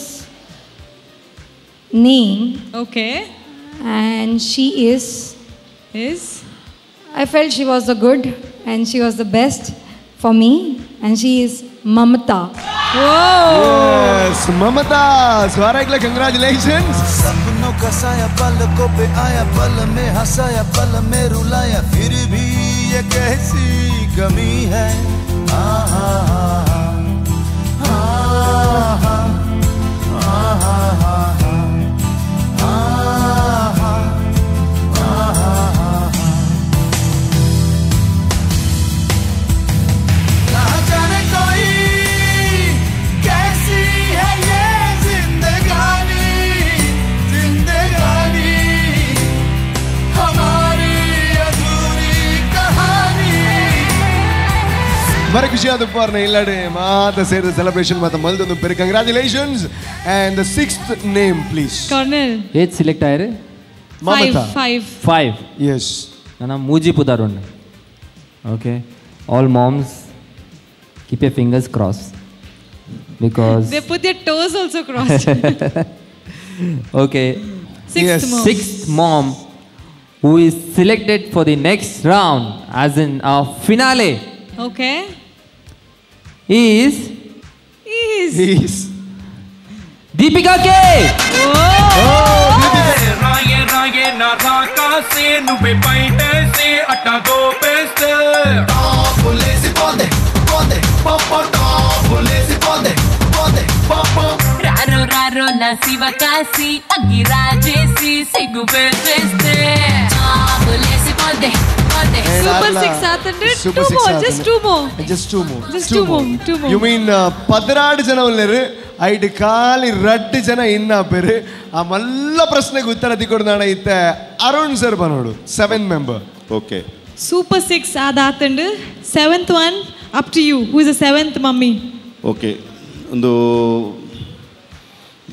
name. Okay. And she is I felt she was the good and she was the best for me, and she is Mamata. Yes, Mamata. Swarakla, congratulations. सपनों का साया पलकों पे आया, पल में हंसाया पल में रुलाया, फिर भी ये कैसी कमी है। आहा आहा आहा आहा आहा। ना जाने कोई कैसी है ये जिंदगानी, जिंदगानी हमारी अधूरी कहानी। ಬಾರಿ ಖುಷಿ ಆದ ಪಾರ್ನ ಇಲ್ಲಾಡೆ ಮಾತ ಸೇರಿದ ಸೆಲೆಬ್ರೇಷನ್ ಮಾತ ಮಲ್ದೊಂದು ಪೆರಿ. Congratulations. And the sixth name please. Colonel. ಏತ್ select ಆಯರೆ? Mamata. 5. 5. Yes. ನನ್ನ ಮೂಜಿ ಪುದಾರುಂಡು. Okay, all moms keep your fingers cross because they put their toes also crossed. Okay. Sixth mom. Sixth mom who is selected for the next round as in our finale. Okay. Is Deepika K. Raye raye na raka se nube paite se atta go peste. Police ponde ponde popo police ponde ponde popo. Raro raro na Sivakasi aggi rajesi sigu peteste. Police ponde ponde. Super 6 ಆತಂದ್ರೆ 2 more, just 2 more. Just 2 more. Just 2 more, 2 more. You mean 16 ಜನ ಉಲ್ಲೇರು, ಐಟ್ ಖಾಲಿ 2 ಜನ ಇನ್ನ ಪೇರು. ಆ ಮಲ್ಲ ಪ್ರಶ್ನೆಗೆ ಉತ್ತರ ತಿಕ್ಕೊಡ್ದಾಣ ಇತ್ತೆ ಅರುಣ್ ಸರ್ ಬನೋಡು 7 member. Okay. Super 6 ಆದಾತಂಡು 7th one up to you. Who is the 7th mummy? Okay. ಒಂದು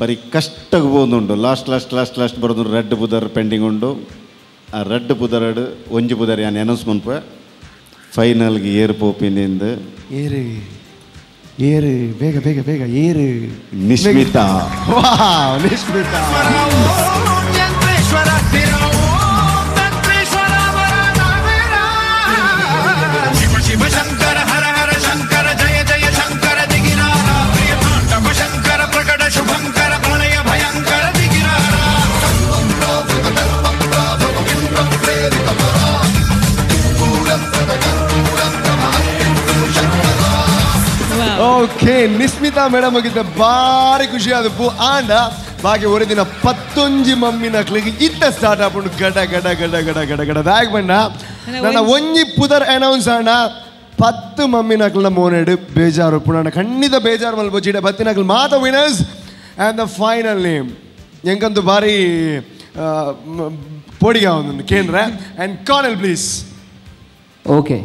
ಬರೀ ಕಷ್ಟಕ್ಕೆ ಹೋದುಂಟು. Last last last last ಬರೋದು ರೆಡ್ ಬುದರ್ ಪೆಂಡಿಂಗ್ ಉಂಟು. ಆ ರೆಡ್ ಪುದರಡು ಒಂಜಿ ಪುದರ್ ಯಾನ್ ಅನೌನ್ಸ್ ಮನ್ಪೆ ಫೈನಲ್ಗೆ ಏರ್ ಪೋಪಿನಿಂದ ಏರು ಏರು ಬೇಗ ಬೇಗ ಬೇಗ ಏರು ನಿಶ್ಮಿತಾ. ವಾವ್ ನಿಶ್ಮಿತಾ. ಶಿವ ಶಿವ ಶಂಕರ ಹರ ಹರ ಶಂಕರ ಜಯ ಜಯ ಶಂಕರ ದಿಗಿರಾರ ಪ್ರಿಯ ತಾಂಡವ ಶಂಕರ ಪ್ರಕಟ ಶುಭಂಕರ ಪ್ರಳಯ ಭಯಂಕರ ದಿಗಿರಾರ. ಓಕೆ ನಿಸ್ಮಿತಾ ಮೇಡಮ್ ಆಗಿದ್ದ ಭಾರಿ ಖುಷಿ ಆದಪ್ಪು. ಆಂಡ ಬಾಕಿ ಒರೆ ದಿನ 19 ಮಮ್ಮಿನ ಕ್ಲಿಗೆ ಇತ್ತ ಸ್ಟಾರ್ಟ್ ಆಪುಂಡು. ಗಡ ಗಡ ಗಡ ಗಡ ಗಡ ಗಡ ಬ್ಯಾಗ್ ಬಣ್ಣ ನನ್ನ ಒಂಜಿ ಪುದರ್ ಅನೌನ್ಸ್ ಆಂಡ 10 ಮಮ್ಮಿನಕ್ಲ ಮೋನೆಡು ಬೇಜಾರು ಪುಣಾಣ ಖಂಡಿತ ಬೇಜಾರು ಮಲ್ಪೊಚ್ಚಿಡ ಬತ್ತಿನಕ್ಲು ಮಾತ winners. And the final name ಎಂಕಂತೂ ಭಾರಿ ಪೋಡಿಗೆ ಒಂದು ಕೇಂದ್ರ. And Colonel please. Okay,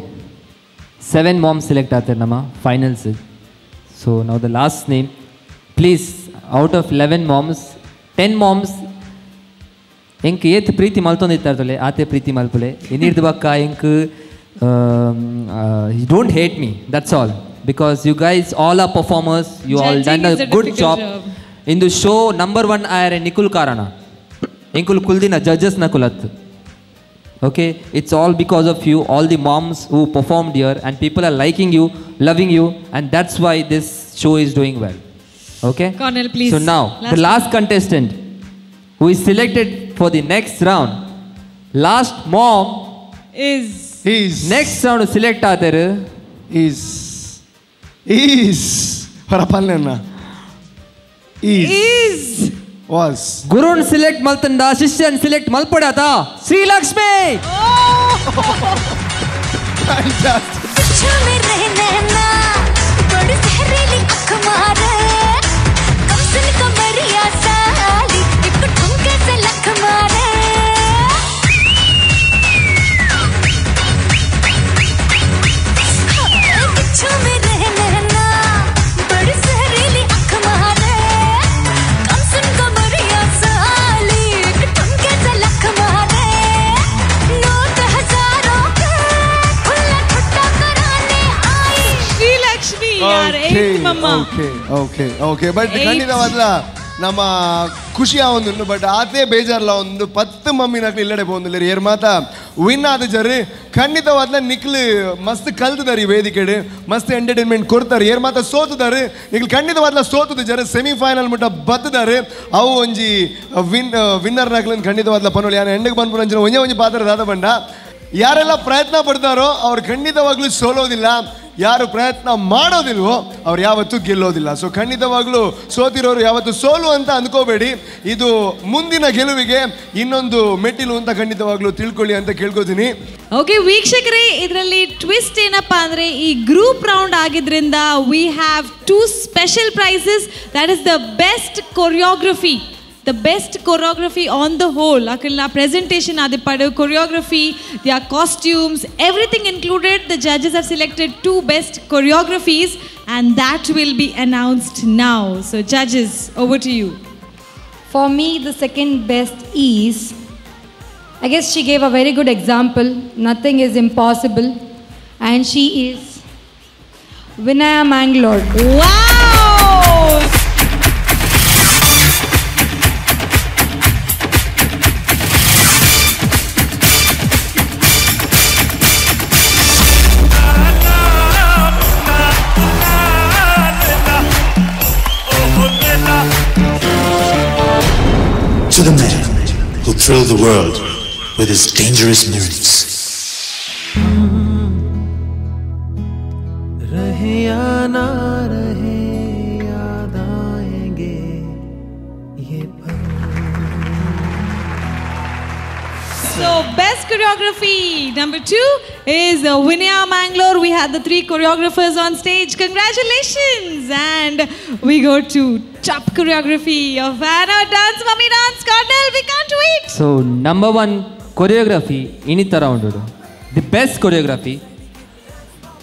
7 mom select ಆತಾರೆ ನಮ್ಮ finals. So now the last name please. Out of 11 moms 10 moms ಎಂಕ್ ಏತ್ ಪ್ರೀತಿ ಮಲ್ತೊಂದಿತ್ತಾರ್ತಲೆ ಆತೆ ಪ್ರೀತಿ ಮಲ್ಪುಲೆ ಎನ್ನಿರ್ದು ಬಕ್ಕ ಎಂಕ್ you don't hate me, that's all, because you guys all are performers, you all done a good job. In the show number 1 ಆಯರೆ ನಿಕುಲ್ ಕಾರಣ ಎಂಕುಲ್ ಕುಲ್ದಿನ judges ನಕುಲತ್. Okay, it's all because of you, all the moms who performed here, and people are liking you, loving you, and that's why this show is doing well. Okay? Colonel, please. So now, the last contestant who is selected for the next round, last mom is next round select aataru is Harapalena is was Gurun select maltanda shishyan select malpadata Sri Lakshmi. Fantastic. our 8th mamma. Okay okay okay, but ಖಂಡಿತವಾದ್ಲ ನಮ್ಮ ಖುಷಿ ಆವೊಂದುಂಡು, but ಆತೇ ಬೇಜಾರ್ಲ ಒಂದು 10 ಮಮ್ಮಿನಕ್ಲು ಇಲ್ಲಡೆ ಪೋಂದುಲ್ಲೆರ್. ಏರ್ ಮಾತ win ಆದ ಜರ್ ಖಂಡಿತವಾದ್ಲ ನಿಕ್ಲು ಮಸ್ತ್ ಕಲ್ತದಾರೆ ಈ ವೇದಿಕೆಡ್, ಮಸ್ತ್ ಎಂಟರ್ಟೈನ್ಮೆಂಟ್ ಕೊಡ್ತಾರೆ. ಏರ್ ಮಾತ ಸೋತುದಾರೆ ನಿಕ್ಲು ಖಂಡಿತವಾದ್ಲ ಸೋತುದು ಜರ್ ಸೆಮಿಫೈನಲ್ ಮುಟ್ಟ ಬತ್ತುದಾರೆ. ಅವು ಒಂಜಿ ವಿನ್ನರ್ ನಕ್ಲನ್ ಖಂಡಿತವಾದ್ಲ ಪನೋಲಿ. ಯಾರು ಎಂಡಿಗೆ ಬಂದ್ಪುರಂಚಿನ ಒಂಜೆ ಒಂಜಿ ಪಾತ್ರ ದಾದ ಬಂಡ. ಯಾರೆಲ್ಲ ಪ್ರಯತ್ನ ಪಡ್ತಾರೋ ಅವ್ರು ಖಂಡಿತವಾಗ್ಲೂ ಸೋಲೋದಿಲ್ಲ, ಯಾರು ಪ್ರಯತ್ನ ಮಾಡೋದಿಲ್ವೋ ಅವ್ರು ಯಾವತ್ತೂ ಗೆಲ್ಲೋದಿಲ್ಲ. ಸೊ ಖಂಡಿತವಾಗ್ಲೂ ಸೋತಿರೋರು ಯಾವತ್ತೂ ಸೋಲು ಅಂತ ಅಂದ್ಕೋಬೇಡಿ, ಇದು ಮುಂದಿನ ಗೆಲುವಿಗೆ ಇನ್ನೊಂದು ಮೆಟ್ಟಿಲು ಅಂತ ಖಂಡಿತವಾಗ್ಲೂ ತಿಳ್ಕೊಳ್ಳಿ ಅಂತ ಕೇಳ್ಕೊತೀನಿ. ಓಕೆ ವೀಕ್ಷಕರೇ, ಇದರಲ್ಲಿ ಟ್ವಿಸ್ಟ್ ಏನಪ್ಪಾ ಅಂದ್ರೆ ಈ ಗ್ರೂಪ್ ರೌಂಡ್ ಆಗಿದ್ರಿಂದ we have 2 special prizes. That is the best choreography. The best choreography on the whole. Akilna presentation adipadu, choreography, their costumes, everything included. The judges have selected 2 best choreographies and that will be announced now. So judges, over to you. For me, the second best is, I guess she gave a very good example. Nothing is impossible. And she is Vinaya Mangalore. Wow! To the man who thrilled the world with his dangerous moves. रहे या ना रहे याद आएंगे ये पल. So best choreography number 2 is Vinaya Mangalore. We had the 3 choreographers on stage. Congratulations! And we go to top choreography of Anna Dance Mummy Dance. Cardinal, we can't wait. So number 1 choreography initha round, the best choreography.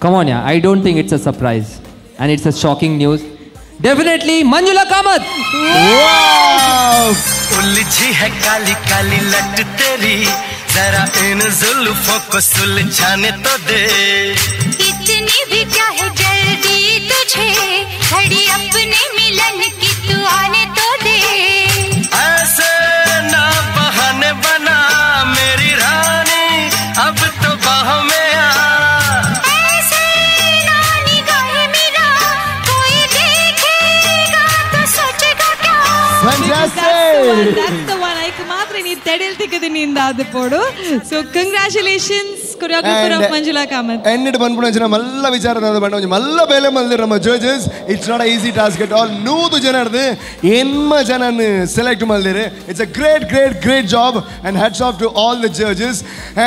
Come on, yeah, I don't think it's a surprise and it's a shocking news. Definitely Manjula Kamath. Wow! उलझी है काली काली लट तेरी, जरा इन जुल्फों को सुलझाने तो दे. इतनी भी क्या है जल्दी तुझे, घड़ी अपने मिलन की तू आने तो दे. ऐसे ना बहाने बना मेरी रानी, अब तो बाहों में आ. ऐसे ना निगाहें मिला, कोई देखेगा तो सोचेगा क्या. Fantastic! That's the one. ಐಕ್ ಮಾತ್ರ ನೀ ತೆಡಿಲ್ ತಿಕ್ಕದಿನಿ ಇಂದ ಅದು ಪೋಡು. So congratulations choreographer of Manjula Kamath. And ಬಂದ್ಬಿಡು ಮಲ್ಲ ವಿಚಾರದ ಬಂಡ ಒಂಜಿ ಮಲ್ಲ ಬೇಲೆ ಮಲ್ದಿರ ನಮ್ಮ judges. It's not easy task at all. 100 ಜನರ್ದು ಎನ್ಮ ಜನನ್ ಸೆಲೆಕ್ಟ್ ಮಲ್ದಿರಿ. It's a great great great job and hats off to all the judges.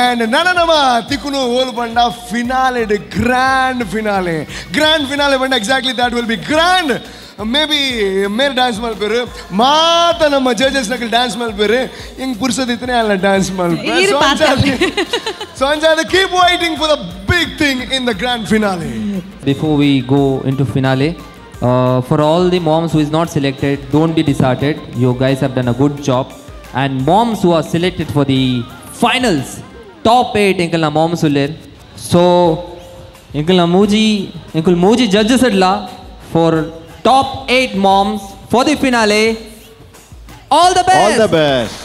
And ನನ ನಮ್ಮ ತಿಕ್ಕುನು ಓಲು ಬಂಡ finale, grand finale. Grand finale ಬಂಡ exactly that will be grand. Maybe ಮೇರೆ ಡ್ಯಾನ್ಸ್ ಮಲ್ಪೇರು, ಮಾತ ನಮ್ಮ ಜಡ್ಜಸ್ ನಕಲ್ ಡ್ಯಾನ್ಸ್ ಮಲ್ಪೇರು, ಹಿಂಗ್ ಪುರ್ಸದಿತ್ತನೆ ಅಲ್ಲ ಡ್ಯಾನ್ಸ್ ಮಲ್ಪೇರು. ಸೊ ಅಂಜಾದ keep waiting for the big thing in the grand finale. Before we go into finale, for all the moms who is not selected, don't be disheartened. You guys have done a good job. And moms who are selected for the finals, top 8 enkalna moms uller. So enkalna mooji, enkal mooji judges adla for top 8 moms for the finale. All the best. All the best.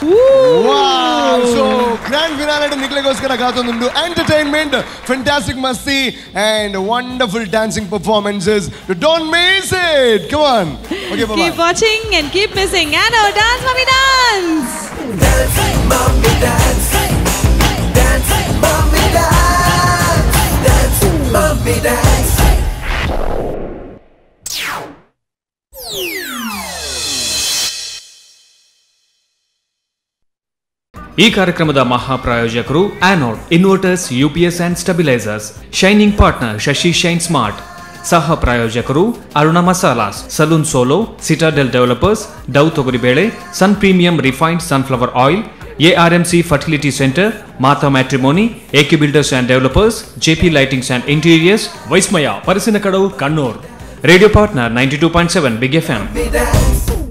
Wow. So grand finale ನಿಕ್ಲೆಗೋಸ್ಕರ ಕಾತೊಂದುಂಡು. Entertainment, fantastic masti and wonderful dancing performances. Don't miss it. Come on. Okay, bye-bye. Keep watching and keep missing. And our Dance Mummy Dance. Dance, mommy, dance. Dance, mommy, dance. Dance, mommy, dance. ಈ ಕಾರ್ಯಕ್ರಮದ ಮಹಾಪ್ರಾಯೋಜಕರು Anode inverters, UPS and stabilisers, shining partner Shashi shine smart, ಸಹ ಪ್ರಾಯೋಜಕರು Aruna masalas, saloon solo, citadel developers, Dove ತೊಗರಿಬೇಳೆ, Sun premium refined sunflower oil, ARMC fertility centre, Mata matrimony, AK builders and developers, JP lightings and interiors, Vismaya Parassinikkadavu Kannur, radio partner 92.7 big FM. Dance.